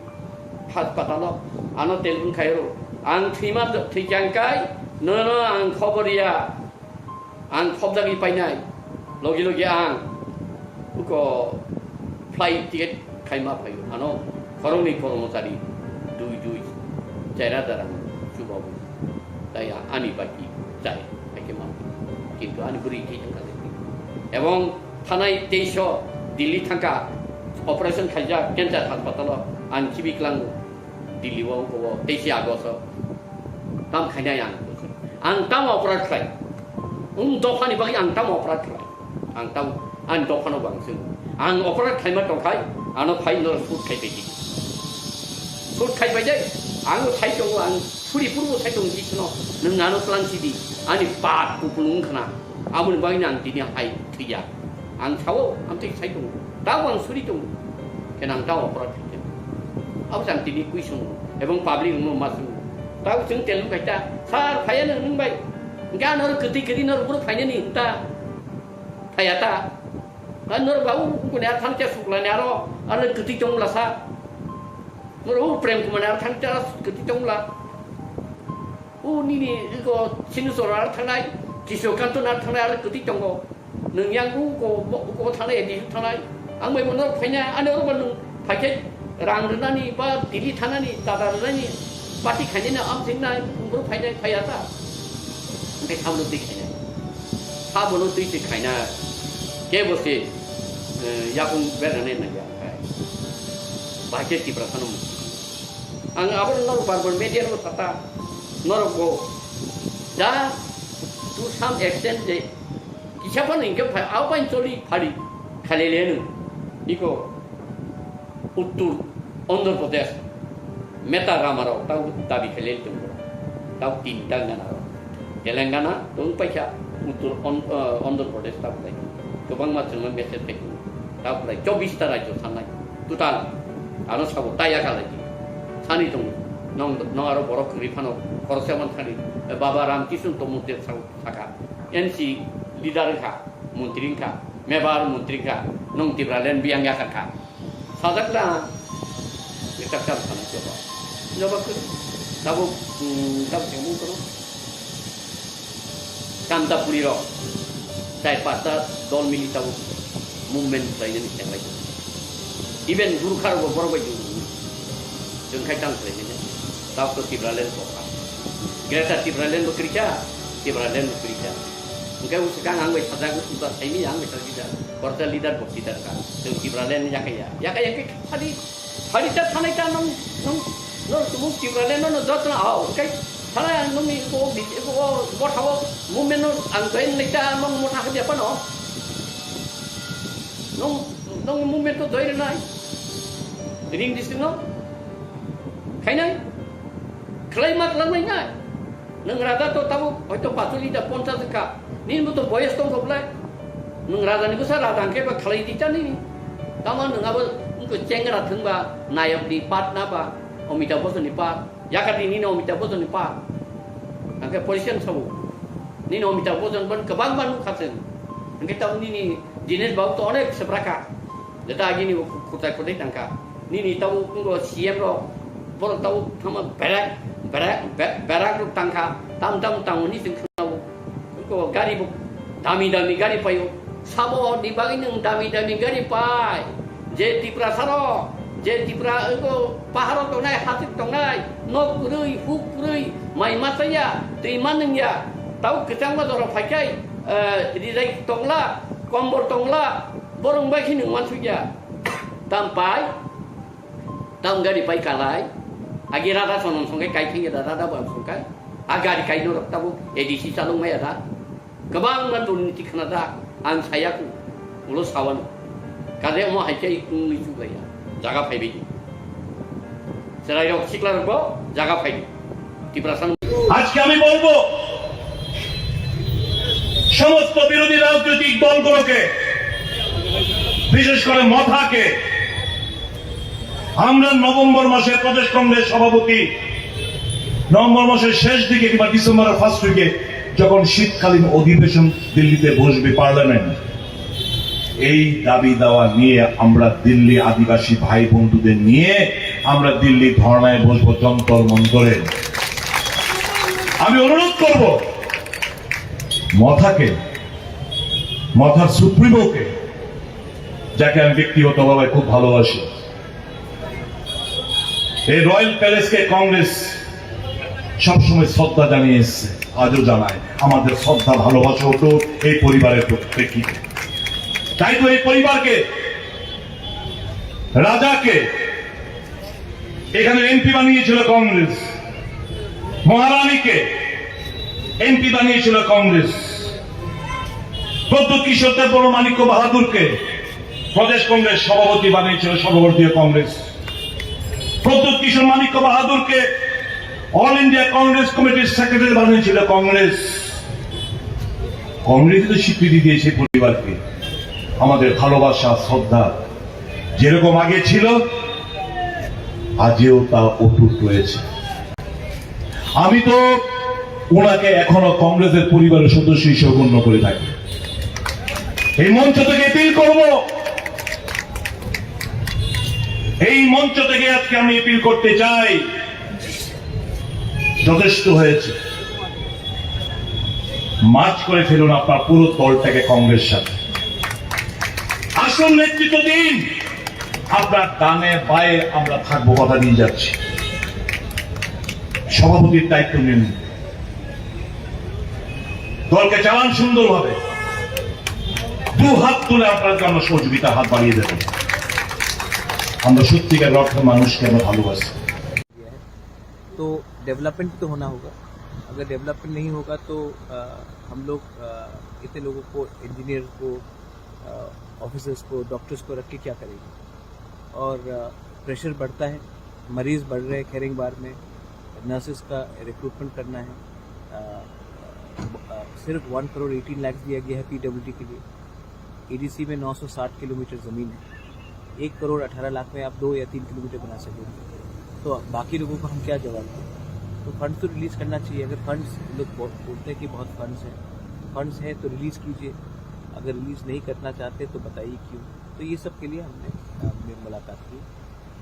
haspatalo ano telephone khairo. Ang thwima thwichang kai nono ang khobor ya. Ang khobjagwi painai. Logi logi ang uko flight ticket khaima phaio. Ano khoroknwi kormochari dui dui chair hajar ang chubawi. Tai ani baki chai haikhe ma. Kintu ani bwrwi khe thangkha. Ebong thanai teisho Delhi thangkha operation khaijak cancer haspatalo ang khibi klango Delhi o ungko teisi August o tam khainai ang ang tam operat khlai. Ang dophani bagwi ang tam operat khlai. Ang tam ang dophano bang sing. Ang operat khlaima tongkhai ano phai no shoot khai pai di. Shoot khai pai dai. Ang sai tongo ang suri purbo sai tongo di khno. Nwng ano plan sidi. Ani pat kupulung khna. Aboni bagwi ang tini hai thwiya. Ang sao, ang tei sai tongo. Tabo ang suri tongo. Khe nang tabo operat khai khe. Abo jang tini kui songo. Ebong public no ma songo. Tabo chwng tel khai ta. Sir, phaiya nang nung bai. Ga nor kwtwi kwtwi nor bro phainani hinta. Phaiya ta. Ga nor babu kuni athang cha suklani aro. Aro kwtwi tongla sa. Nor u Prem Kumar ni athang cha kwtwi tongla. O nini iko Sinusor ar thangnai, Kiso Kanto ar thangnai, ar kwtwi tongo. Nwng yang uko, uko thangnai, di thangnai. Ang bai bono phaina, ani oro bo nwng phaikhe rang rwnani ba Delhi thanani, dada rwnani, party khainani, am thingnai, umbro phainai, phaiya ta. Hwnkhe sabono twi khainai. Sabono twi se khaina. Kebo se, eh, yakung bernani nangya. Bahai khe Tiprasano mukti. Ang abo norok bar bar media rok sata, norok bo ja to some extent je kisa phano hingke phai, abo bai choli phari khalele no. Iko Uttor Andhra Pradesh meta rama rok tau dabi khalele tong tau tinta gana rok. Telangana tong paikha, Uttor On-, eh, Andhra Pradesh ta belai. Kwbangma chwngno message phai tongo. Ta belai chobbish ta rajyo sanai. Total ano sabo ta yakha lai di. Sani tongo. Nong, nong aro borok kwrwi phano khoroksa man thani. Eh, Baba Ram Kishon Tomorte sabo sakha. N C leader wngkha, montri wngkha, mebar montri wngkha. Nong Tipraland biyang yakha kha. Sajak na, ni tak tak sana coba. Coba ke, tabuk, hmm, tabuk yang mungkin. Kanta puri rok, chai pasta dol mili tabuk movement khlai ni teng lai. Even Gurkha rok borok bai jung, jung khai tang khlai ni. Tabuk to Tipraland kokha. Greater Tipraland bo krikha, Tipraland bo krikha. Hwnkhe o swkang ang bai sajak, uba saimi ang bai sajak. Korta leader bo leader ka. Jung Tipraland yakaya. Yakaya ke khadi, khadi ta thanai ta nung, nung, nung tumung Tipraland no jotna hao. Hwnkhe thanai ang nungni ko, ko, ko, ko thao movement no ang join lai ta nung motha hadi apa no. Nung, nung movement ko join nai. Ring district no. Khainai. Khlai ma khlai nai. Nwng raja to tabuk hoito pacholi da ponchas wngkha. Nini bo to boyos tongkha belai. Nwng raja ni bwsa raja hwnkhe ba khlai di cha nini. Tamo nwng abo wngkha chengra thwngba nayok ni part na ba Amitabh Bachchan ni part. Yakar di nini Amitabh Bachchan ni part. Hwnkhe position sabo. Nini Amitabh Bachchan ban kwbang ban wngkha chwng. Hwnkhe tamo nini Dinesh Babu to onek sebraka. Jeta agini bo khutai khutai tangkha. Nini tamo wngkha C M rok. Borok tau thangma berak, berak, be-, berak rok tangkha, tam tam tangmani chwng khwnao. Ko gari bo dami dami gari paio. Sabo ni bagwi nwng dami dami gari pai. Je Tiprasa rok, je Tipra ego paharo tongnai, hasik tongnai, nok kwrwi, huk kwrwi, mai ma chaya, twi ma nwngya. Tau kwchangma jora phaikhai, eh, rijai tongla, kombor tongla, borok bai khe nwng wansukya. Tam pai, Tam gari pai kalai. Agi rada sonom songkai kai thangya da, rada bo ang songkai. A gari kai norok tabo A D C chalok maya da. Kwbangma durniti khna da. Ang saya ku. Ulo sawan. Kade omo hai chai kung ni chu gaya. Jaga phai bai. Serai rok sikla rok bo jaga phai. Tiprasa আজকে আমি বলবো সমস্ত বিরোধী রাজনৈতিক দলগুলোকে, বিশেষ করে মথাকে, আমরা নভেম্বর মাসে প্রদেশ কংগ্রেস সভাপতি, নভেম্বর মাসের শেষ দিকে কিংবা ডিসেম্বরের ফার্স্ট উইকে যখন শীতকালীন অধিবেশন দিল্লিতে বসবে পার্লামেন্ট, এই দাবি দাওয়া নিয়ে আমরা দিল্লি আদিবাসী ভাই বন্ধুদের নিয়ে আমরা দিল্লি ধর্নায় বসবো যন্তর মন্তরে। আমি অনুরোধ করব মথাকে, মথার সুপ্রিমোকে, যাকে আমি ব্যক্তিগতভাবে খুব ভালোবাসি, এই রয়্যাল প্যালেসকে কংগ্রেস সবসময় শ্রদ্ধা জানিয়ে এসছে, আজও জানায়। আমাদের শ্রদ্ধা ভালোবাসা অটুট এই পরিবারের প্রেক্ষিতে। তাই তো এই পরিবারকে, রাজাকে এখানে এমপি বানিয়েছিল কংগ্রেস, মহারানীকে এমপি বানিয়েছিল কংগ্রেস, প্রদ্যুৎ কিশোর দেববর্মা মাণিক্য বাহাদুরকে প্রদেশ কংগ্রেস সভাপতি বানিয়েছিল সর্বভারতীয় কংগ্রেস। প্রদ্যুৎ কিশোর মাণিক্য বাহাদুরকে অল ইন্ডিয়া কংগ্রেস কমিটির সেক্রেটারি বানিয়েছিল কংগ্রেস। কংগ্রেসই তো স্বীকৃতি দিয়েছে পরিবারকে। আমাদের ভালোবাসা, শ্রদ্ধা যেরকম আগে ছিল, আজও তা অটুট রয়েছে। আমি তো ওনাকে এখনো কংগ্রেসের পরিবারের সদস্য হিসেবে গণ্য করে থাকি। এই মঞ্চ থেকে অ্যাপিল করব, এই মঞ্চ থেকে আজকে আমি অ্যাপিল করতে চাই, যথেষ্ট হয়েছে। মার্জ করে ফেলুন আপনার পুরো দলটাকে কংগ্রেস সাথে। আসল নেতৃত্ব দিন। আপনার ডানে বায়ে আমরা থাকবো, কথা দিয়ে যাচ্ছি। সভাপতির দায়িত্ব নিন, দলকে চালান সুন্দরভাবে। দু হাত তুলে আপনার জন্য সহযোগিতা হাত বাড়িয়ে দেবেন। আমরা সত্যিকার অর্থে মানুষকে আমরা ভালোবাসি। तो डेवलपमेंट तो होना होगा। अगर डेवलपमेंट नहीं होगा तो अ, हम लोग अ, इतने लोगों को, इंजीनियर को, ऑफिसर्स को, डॉक्टर्स को रख के क्या करेंगे? और प्रेशर बढ़ता है, मरीज बढ़ रहे हैं खेरेंगबार में, नर्सेस का रिक्रूटमेंट करना है। अ, अ, सिर्फ वन करोड़ एटीन लाख दिया गया है पीडब्ल्यूडी के लिए। एडीसी में नौ सौ साठ किलोमीटर ज़मीन है, एक करोड़ अठारह लाख में आप दो या तीन किलोमीटर बना सकेंगे। तो अब बाकी लोगों को हम क्या जवाब दें? तो फंड्स तो रिलीज करना चाहिए। अगर फंड्स, लोग बो-, बोलते हैं कि बहुत फंड्स हैं, फंड्स हैं तो रिलीज कीजिए। अगर रिलीज नहीं करना चाहते तो बताइए क्यों। तो ये सब के लिए हमने, अ, हमने मुलाकात की।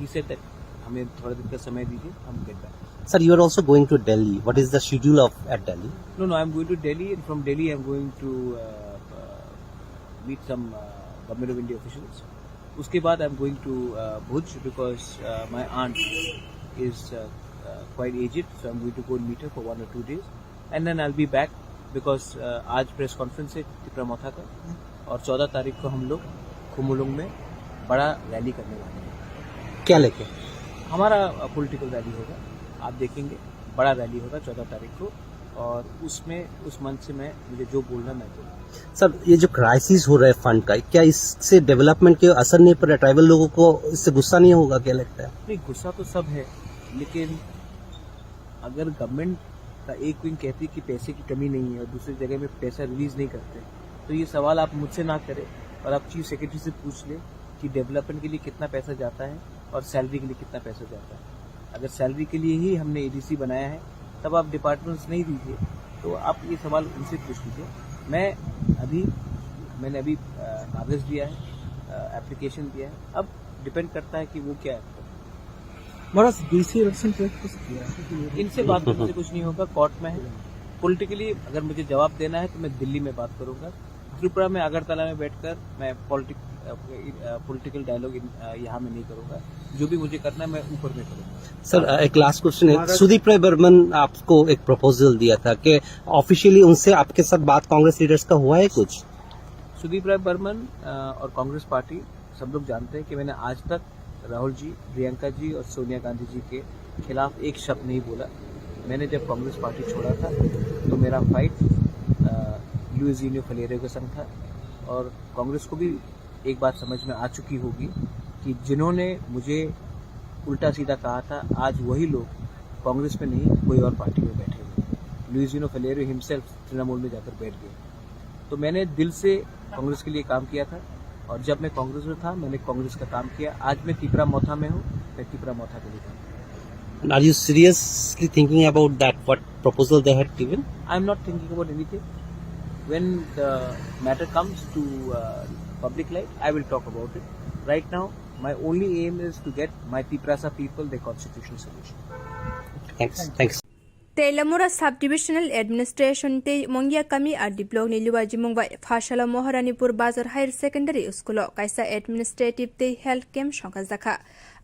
He said that हमें थोड़ा दिन का समय दीजिए, हम get back. Sir, you are also going to Delhi. What is the schedule of at Delhi? No, no, I am going to Delhi, and from Delhi I am going to, uh, uh, meet some, uh, Government of India officials. उसके बाद I am going to, uh, Bhuj because, uh, my aunt is, uh, uh, quite aged, so I am going to go and meet her for one or two days, and then I'll be back because, uh, आज press conference है तिपरा मोथा का, और चौदह तारीख को हम लोग खुमुलुंग में बड़ा रैली करने वाले हैं। क्या लेके? हमारा, अ, पॉलिटिकल रैली होगा, आप देखेंगे, बड़ा रैली होगा चौदह तारीख को, और उसमें, उस मंच से मैं, मुझे जो बोलना है, मैं बोलूँगा। सर, ये जो क्राइसिस हो रहा है फंड का, क्या इससे डेवलपमेंट के असर नहीं पड़ रहा? ट्राइबल लोगों को इससे गुस्सा नहीं होगा, क्या लगता है? नहीं, गुस्सा तो सब है, लेकिन अगर गवर्नमेंट का एक विंग कहती कि पैसे की कमी नहीं है और दूसरी जगह में पैसा रिलीज नहीं करते, तो ये सवाल आप मुझसे ना करें और आप चीफ सेक्रेटरी से पूछ लें कि डेवलपमेंट के लिए कितना पैसा जाता है और सैलरी के लिए कितना पैसा जाता है। अगर सैलरी के लिए ही हमने एडीसी बनाया है, तब आप डिपार्टमेंट्स नहीं दीजिए, तो आप ये सवाल उनसे पूछ लीजिए। मैं अभी, मैंने अभी, अ, कागज़ दिया है, अ, एप्लीकेशन दिया है। अब डिपेंड करता है कि वो क्या है। हमारा डीसी इलेक्शन पे कुछ किया है। इनसे बात करने से कुछ नहीं होगा, कोर्ट में है। पॉलिटिकली अगर मुझे जवाब देना है तो मैं दिल्ली में बात करूंगा। त्रिपुरा में अगरतला में बैठकर मैं पॉलिटिक-, अ, पॉलिटिकल डायलॉग इन-, अ, यहाँ में नहीं करूंगा। जो भी मुझे करना है मैं ऊपर में करूंगा। सर, अ, एक लास्ट क्वेश्चन है। सुदीप राय बर्मन आपको एक प्रपोजल दिया था कि ऑफिशियली उनसे आपके साथ बात कांग्रेस लीडर्स का हुआ है कुछ? सुदीप राय बर्मन, अ, और कांग्रेस पार्टी सब लोग जानते हैं कि मैंने आज तक राहुल जी, प्रियंका जी और सोनिया गांधी जी के खिलाफ एक शब्द नहीं बोला। मैंने जब कांग्रेस पार्टी छोड़ा था तो मेरा फाइट, अ, लुइस यूनियो फलेरियो के संग था और कांग्रेस को भी एक बात समझ में आ चुकी होगी कि जिन्होंने मुझे उल्टा सीधा कहा था, आज वही लोग कांग्रेस में नहीं, कोई और पार्टी में बैठे हुए हैं। लुइजिनो फलेरियो हिमसेल्फ तृणमूल में जाकर बैठ गए। तो मैंने दिल से कांग्रेस के लिए काम किया था और जब मैं कांग्रेस में था, मैंने कांग्रेस का काम किया। आज मैं तिपरा मोथा में हूँ, मैं तिपरा मोथा के लिए काम किया। And are you seriously thinking about that, what proposal they had given? I am not thinking about anything. When the matter comes to, uh, public light, I will talk about it. Right now, my only aim is to get my Tiprasa people their constitutional solution. Thanks. Thanks. Teilamura Subdivisional Administration tei Mongia Kami R D Block ni Liwajimung bai Pharsalo Moharanipur Bazar Higher Secondary School o kaisa administrative tei health camp songkha jakha.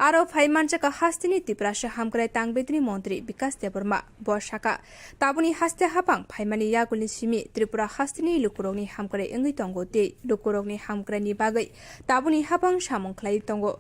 Aro phai manjakha hasteni Tiprasa hamkrai tangbedini montri Bikas Debbarma. Bo sakha, taboni haste haphang phaimani yagulni simi Tripura hasteni lukurokni hamkrai wngwi tongo tei lukurokni hamkraini bagwi taboni haphang samung khlaiwi tongo.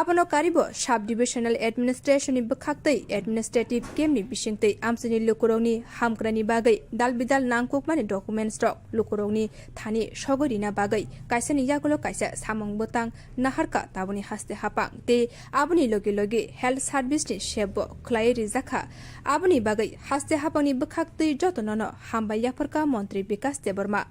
Abono karibo Sub Divisional Administration ni bwkhaktwi administrative camp ni bisingtwi amchaini lukurokni hamkraini bagwi dal bidal nangkukmani documents rok lukurokni thani sogwi rina bagwi kaisani yagulo kaisa samung bwtang naharkha taboni haste haphang tei aboni logi logi health service ni sep bo khlaiwi rijakha. Aboni bagwi haste haphangni bwkhaktwi jotonono hambai yapharkha Montri Bikas Debbarma.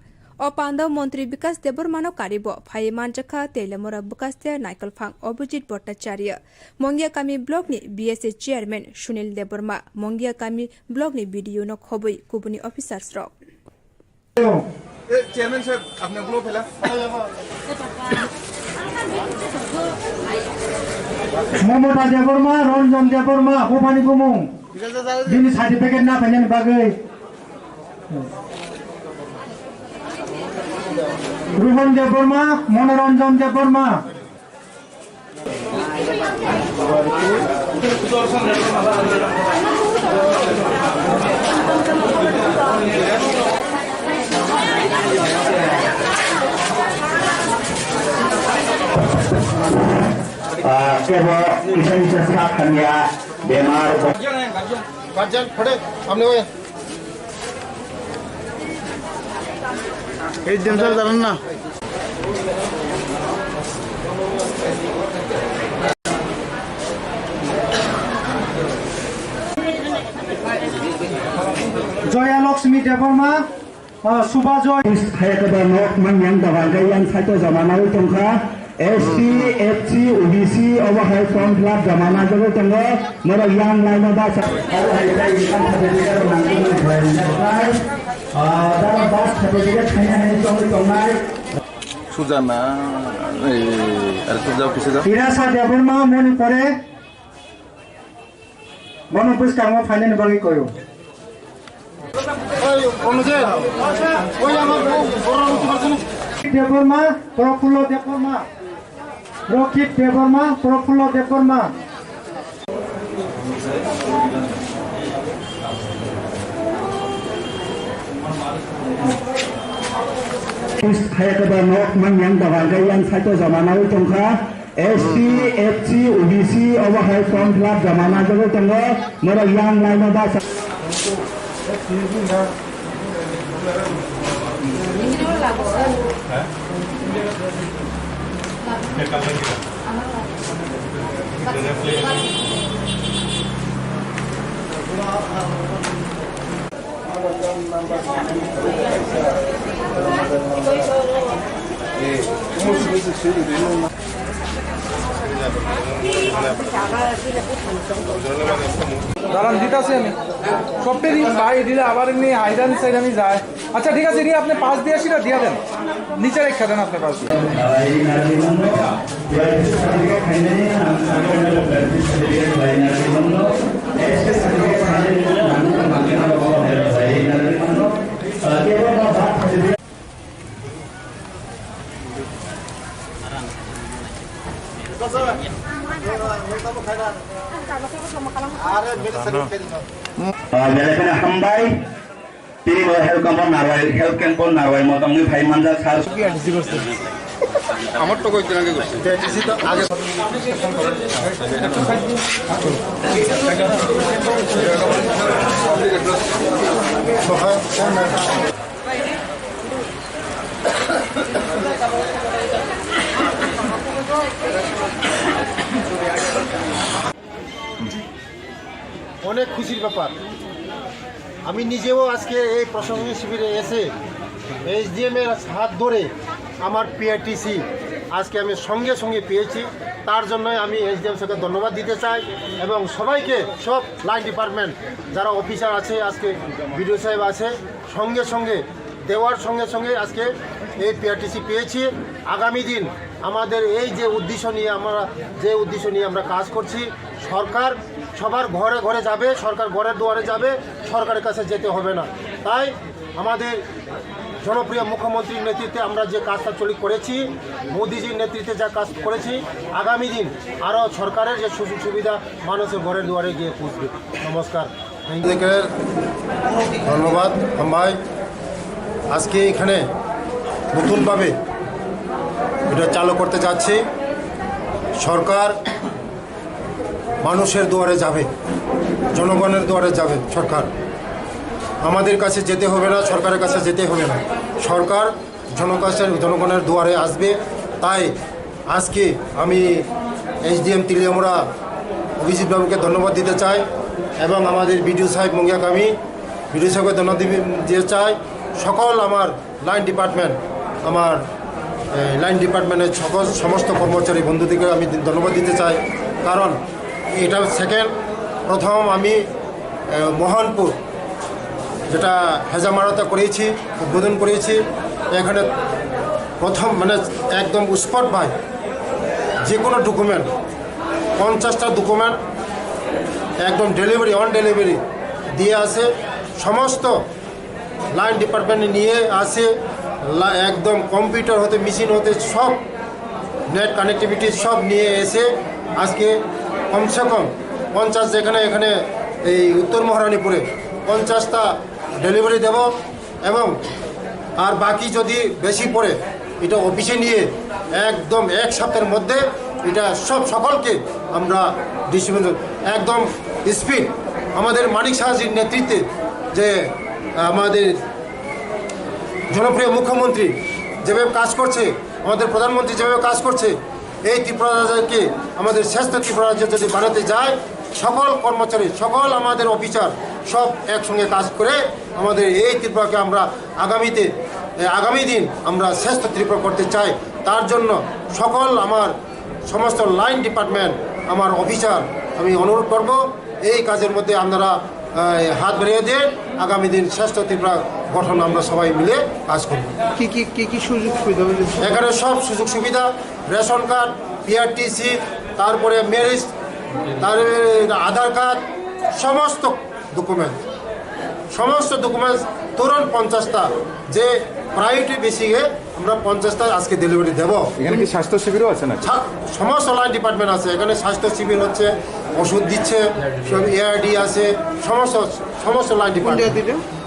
O pandao Montri Bikas Debbarmano karibo phaiwi manjakha Teilamura bwkhaste Naikolphang Abhijit Bhattacharya, Mongia Kami Block ni B S A Chairman Sunil Debbarma, Mongia Kami Block ni B D O no khobwi kubuni officers rok. ए, चेयरमैन साहब, आपने ग्लोव फैला। ममता देबबर्मा, रंजन देबबर्मा, बुफानि बुमुं। Bini certificate na phainani bagwi. Rohan Debbarma, Manoranjan Debbarma. Ah, kebo kisa kisa sak hamya bemar. Guardian, खड़े, सामने हो। এই ডিমসার জানেন না? জয়া লক্ষ্মী দেববর্মা, আহ, শুভা জয়। Hayakaba nok mangyang dabalgai yang saito jama nawi tongkha. S T, F C, O B C, obo hai form fill up jama najagwi tongo. Norok yang line o basa. Obo hai tei income certificate rok nangkukmani khlai rijak khlai. Ah, dara birth certificate khaina hai tongwi tongnai. Sujana, eh, ar sujao kisa jao. Tirasa Debbarma moni pore. Bono bwskango phainani bagwi koyo. Debbarma, Prafulla Debbarma. Rokit Debbarma, Prafulla Debbarma. Hayakaba nok mangyang dabalgai yang saito jama nawi tongkha. S T, F C, O B C, obo hai form fill up jama najagwi tongo, norok yang line o basa. দাঁড়ান, দিতাছি আমি। সবটাই দিন ভাই, দিলে আবার এমনি হাইরানি সাইরানি যায়। আচ্ছা, ঠিক আছে, এটি আপনি পাঁচ দিয়ে আসি না, দিয়ে দেন। নিচে রেখে দেন আপনার পাশে। Belai kheno hambai. Tini bo health camp o narwai, health camp o narwai mo tongwi phai manjak sir. আমার তো কয়েকদিন আগে করছি। অনেক খুশির ব্যাপার। আমি নিজেও আজকে এই প্রশাসনিক শিবিরে এসে এসডিএম এর হাত ধরে আমার পিআরটিসি আজকে আমি সঙ্গে সঙ্গে পেয়েছি। তার জন্যই আমি এসডিএম স্যারকে ধন্যবাদ দিতে চাই এবং সবাইকে, সব লাইন ডিপার্টমেন্ট, যারা অফিসার আছে, আজকে বিডিও সাহেব আছে, সঙ্গে সঙ্গে দেওয়ার সঙ্গে সঙ্গে আজকে এই পিআরটিসি পেয়েছি। আগামী দিন আমাদের এই যে উদ্দেশ্য নিয়ে আমরা, যে উদ্দেশ্য নিয়ে আমরা কাজ করছি, সরকার সবার ঘরে ঘরে যাবে, সরকার ঘরের দুয়ারে যাবে, সরকারের কাছে যেতে হবে না। তাই আমাদের জনপ্রিয় মুখ্যমন্ত্রীর নেতৃত্বে আমরা যে কাজটা চলি করেছি, মোদিজির নেতৃত্বে যা কাজ করেছি, আগামী দিন আরও সরকারের যে সুযোগ সুবিধা মানুষের ঘরের দুয়ারে গিয়ে পৌঁছবে। নমস্কার। প্রত্যেকের ধন্যবাদ, হামবাই। আজকে এখানে নতুনভাবে এটা চালু করতে যাচ্ছি। সরকার মানুষের দুয়ারে যাবে, জনগণের দুয়ারে যাবে সরকার। আমাদের কাছে যেতে হবে না, সরকারের কাছে যেতে হবে না। সরকার জনকাশের, জনগণের দুয়ারে আসবে। তাই আজকে আমি এসডিএম তিলিয়ামুড়া অভিজিৎ বাবুকে ধন্যবাদ দিতে চাই এবং আমাদের বিডিও সাহেব মঙ্গিয়াকামি বিডিও সাহেবকে ধন্যবাদ দিবে-, দিতে চাই। সকল আমার লাইন ডিপার্টমেন্ট, আমার, এ, লাইন ডিপার্টমেন্টের সকল সমস্ত কর্মচারী বন্ধুদেরকে আমি ধন্যবাদ দিতে চাই, কারণ এটা সেকেন্ড, প্রথম আমি, এ, মোহনপুর যেটা হেজামারাতে করেছি, উদ্বোধন করেছি, এখানে প্রথম মানে একদম স্পট বাই যে কোনো ডকুমেন্ট, পঞ্চাশটা ডকুমেন্ট একদম ডেলিভারি, অন ডেলিভারি দিয়ে আসে। সমস্ত লাইন ডিপার্টমেন্ট নিয়ে আসে, লা-, একদম কম্পিউটার হতে, মেশিন হতে সব, নেট কানেক্টিভিটি সব নিয়ে এসে আজকে কমসে কম পঞ্চাশ, যেখানে এখানে এই উত্তর মহারানীপুরে পঞ্চাশটা ডেলিভারি দেব এবং আর বাকি যদি বেশি পড়ে, এটা অফিসে নিয়ে একদম এক সপ্তাহের মধ্যে এটা সব সকলকে আমরা ডিস্ট্রিবিউশন, একদম স্পিড। আমাদের মানিক সাহাজির নেতৃত্বে যে আমাদের জনপ্রিয় মুখ্যমন্ত্রী যেভাবে কাজ করছে, আমাদের প্রধানমন্ত্রী যেভাবে কাজ করছে, এই ত্রিপুরা রাজ্যকে, আমাদের শ্রেষ্ঠ ত্রিপুরা রাজ্য যদি বানাতে যায়, সকল কর্মচারী, সকল আমাদের অফিসার সব একসঙ্গে কাজ করে আমাদের এই ত্রিপুরাকে আমরা আগামীতে, এ, আগামী দিন আমরা শ্রেষ্ঠ ত্রিপুরা করতে চাই। তার জন্য সকল আমার সমস্ত লাইন ডিপার্টমেন্ট, আমার অফিসার, আমি অনুরোধ করব এই কাজের মধ্যে আপনারা, এ, হাত বাড়িয়ে দিয়ে আগামী দিন শ্রেষ্ঠ ত্রিপুরা গঠন আমরা সবাই মিলে কাজ করব। কি কি, কি কি সুযোগ সুবিধা হয়েছে? এখানে সব সুযোগ সুবিধা, রেশন কার্ড, পিআরটিসি, তারপরে ম্যারেজ, তারপরে আধার কার্ড, সমস্ত ডকুমেন্ট, সমস্ত ডকুমেন্টস তুরন্ত পঞ্চাশটা, যে প্রায়োরিটি বেসিকে আমরা পঞ্চাশটা আজকে ডেলিভারি দেব। এখানে কি স্বাস্থ্য শিবিরও আছে না? সা-, সমস্ত লাইন ডিপার্টমেন্ট আছে এখানে, স্বাস্থ্য শিবির হচ্ছে, ওষুধ দিচ্ছে, সব এআরডি আছে, সমস্ত, সমস্ত লাইন ডিপার্টমেন্ট।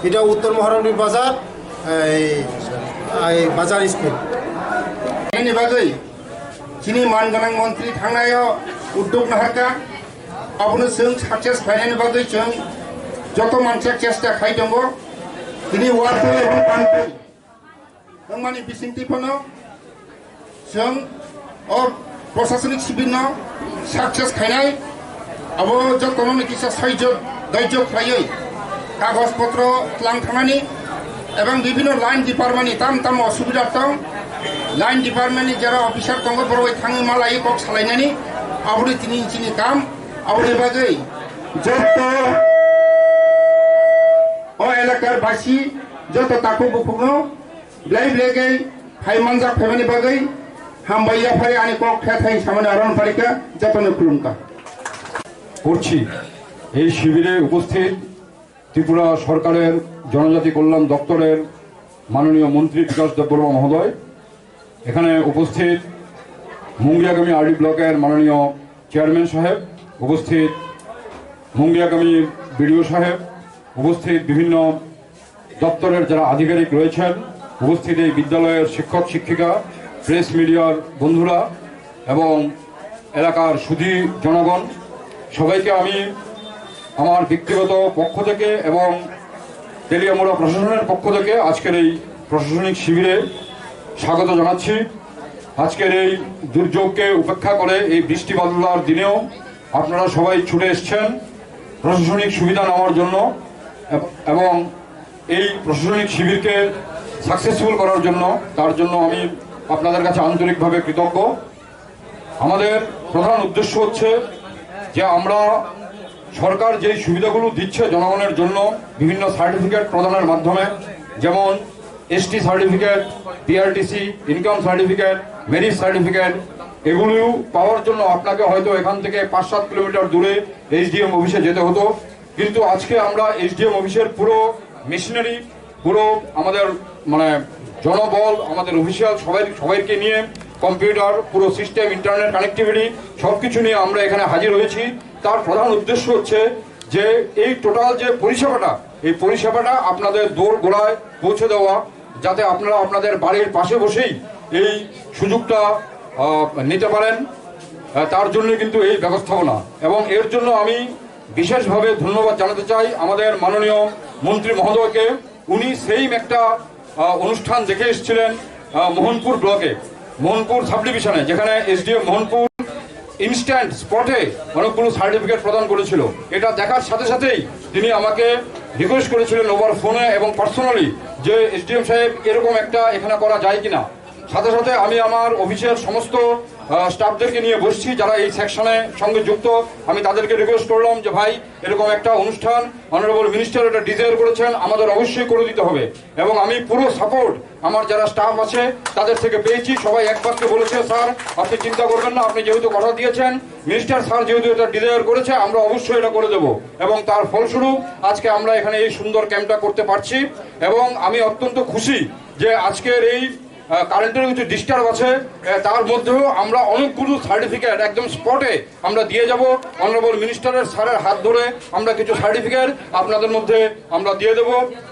এটা উত্তর মহারণী বাজার, এই, এই বাজার school. Ini bagwi chini man gwnang montri thangnaio uddog naharkha, abono chwng success khlainani bagwi chwng joto mansa chesta khai tongo. Tini watwi ebong pantwi wngmani bisingtwi phano chwng o prosasonik sibirno success khainai. Abo jotono kisa saijo daijo khlaiwi kagoj potro tlang thangnani ebong bibhinno line department ni tam tam osubida tong, line department ni jera officer tongo borok bai thangwi malai kok salainani, aboni tini chini kam. Aboni bagwi joto o elakar basi joto takhuk bukhukno belai belai khe Hai manjak phaimani bagwi hambai yaphari ani kok the thai samani aron parika jatoni khulumkha. করছি। এই শিবিরে উপস্থিত ত্রিপুরা সরকারের জনজাতি কল্যাণ দপ্তরের মাননীয় মন্ত্রী বিকাশ দেববর্মা মহোদয়, এখানে উপস্থিত মুঙ্গিয়াকামি আরডি ব্লকের মাননীয় চেয়ারম্যান সাহেব, উপস্থিত মুঙ্গিয়াকামি বিডিও সাহেব, উপস্থিত বিভিন্ন দপ্তরের যারা আধিকারিক রয়েছেন, উপস্থিত এই বিদ্যালয়ের শিক্ষক শিক্ষিকা, প্রেস মিডিয়ার বন্ধুরা এবং এলাকার সুধী জনগণ, সবাইকে আমি আমার ব্যক্তিগত পক্ষ থেকে এবং তেলিয়ামুড়া প্রশাসনের পক্ষ থেকে আজকের এই প্রশাসনিক শিবিরে স্বাগত জানাচ্ছি। আজকের এই দুর্যোগকে উপেক্ষা করে এই বৃষ্টি বাদলার দিনেও আপনারা সবাই ছুটে এসছেন প্রশাসনিক সুবিধা নেওয়ার জন্য এব-, এবং এই প্রশাসনিক শিবিরকে সাকসেসফুল করার জন্য, তার জন্য আমি আপনাদের কাছে আন্তরিকভাবে কৃতজ্ঞ। আমাদের প্রধান উদ্দেশ্য হচ্ছে যে আমরা সরকার যেই সুবিধাগুলো দিচ্ছে জনগণের জন্য বিভিন্ন সার্টিফিকেট প্রদানের মাধ্যমে, যেমন ST certificate, PRTC, income certificate, marriage certificate, এগুলো পাওয়ার জন্য আপনাকে হয়তো এখান থেকে পাঁচ সাত কিলোমিটার দূরে এসডিএম অফিসে যেতে হতো। কিন্তু আজকে আমরা এসডিএম অফিসের পুরো মেশিনারি, পুরো আমাদের মানে জনবল, আমাদের অফিসিয়াল সবাই, সবাইকে নিয়ে, কম্পিউটার, পুরো সিস্টেম, ইন্টারনেট কানেক্টিভিটি, সব কিছু নিয়ে আমরা এখানে হাজির হয়েছি। তার প্রধান উদ্দেশ্য হচ্ছে যে এই টোটাল যে পরিষেবাটা, এই পরিষেবাটা আপনাদের দোর গোড়ায় পৌঁছে দেওয়া, যাতে আপনারা আপনাদের বাড়ির পাশে বসেই এই সুযোগটা আহ, নিতে পারেন। আহ, তার জন্য কিন্তু এই ব্যবস্থাপনা, এবং এর জন্য আমি বিশেষভাবে ধন্যবাদ জানাতে চাই আমাদের মাননীয় মন্ত্রী মহোদয়কে। উনি সেম একটা আহ, অনুষ্ঠান দেখে এসেছিলেন আহ, মোহনপুর ব্লকে, মোহনপুর সাব ডিভিশনে, যেখানে এসডিএম মোহনপুর ইনস্ট্যান্ট স্পটে অনেকগুলো সার্টিফিকেট প্রদান করেছিল। এটা দেখার সাথে সাথেই তিনি আমাকে রিকোয়েস্ট করেছিলেন ওভার ফোনে এবং পার্সোনালি যে, "এসডিএম সাহেব, এরকম একটা এখানে করা যায় কিনা।" সাথে সাথে আমি আমার অফিসের সমস্ত আহ, স্টাফদেরকে নিয়ে বসছি, যারা এই সেকশনের সঙ্গে যুক্ত। আমি তাদেরকে রিকোয়েস্ট করলাম যে, "ভাই, এরকম একটা অনুষ্ঠান অনারেবল মিনিস্টার এটা ডিজায়ার করেছেন, আমাদের অবশ্যই করে দিতে হবে।" এবং আমি পুরো সাপোর্ট আমার যারা স্টাফ আছে তাদের থেকে পেয়েছি। সবাই এক বাক্যে বলেছে, "স্যার, আপনি চিন্তা করবেন না, আপনি যেহেতু কথা দিয়েছেন, মিনিস্টার স্যার যেহেতু এটা ডিজায়ার করেছে, আমরা অবশ্যই এটা করে দেব।" এবং তার ফলস্বরূপ আজকে আমরা এখানে এই সুন্দর ক্যাম্পটা করতে পারছি। এবং আমি অত্যন্ত খুশি যে আজকের এই আহ, কারেন্টের কিছু ডিস্টার্ব আছে, আহ, তার মধ্যেও আমরা অনেকগুলো সার্টিফিকেট একদম স্পটে আমরা দিয়ে যাব। অনারেবল মিনিস্টারের স্যারের হাত ধরে আমরা কিছু সার্টিফিকেট আপনাদের মধ্যে আমরা দিয়ে দেব।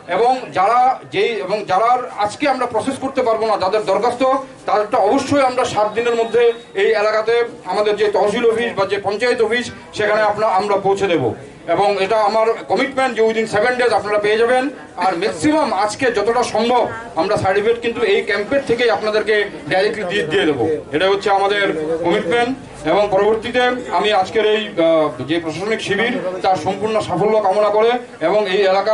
এবং যারা যেই, এবং যারা আজকে আমরা প্রসেস করতে পারবো না, যাদের দরখাস্ত, তাদেরটা অবশ্যই আমরা সাত দিনের মধ্যে এই এলাকাতে আমাদের যে তহসিল অফিস বা যে পঞ্চায়েত অফিস, সেখানে আপনা-, আমরা পৌঁছে দেব। এবং এটা আমার কমিটমেন্ট যে উইদিন সেভেন ডেজ আপনারা পেয়ে যাবেন। আর ম্যাক্সিমাম আজকে যতটা সম্ভব আমরা সার্টিফিকেট কিন্তু এই ক্যাম্পের থেকেই আপনাদেরকে ডাইরেক্টলি দিয়ে দিয়ে দেবো। এটা হচ্ছে আমাদের কমিটমেন্ট। এবং পরবর্তীতে আমি আজকের এই আহ, যে প্রশাসনিক শিবির, তার সম্পূর্ণ সাফল্য কামনা করে এবং এই এলাকা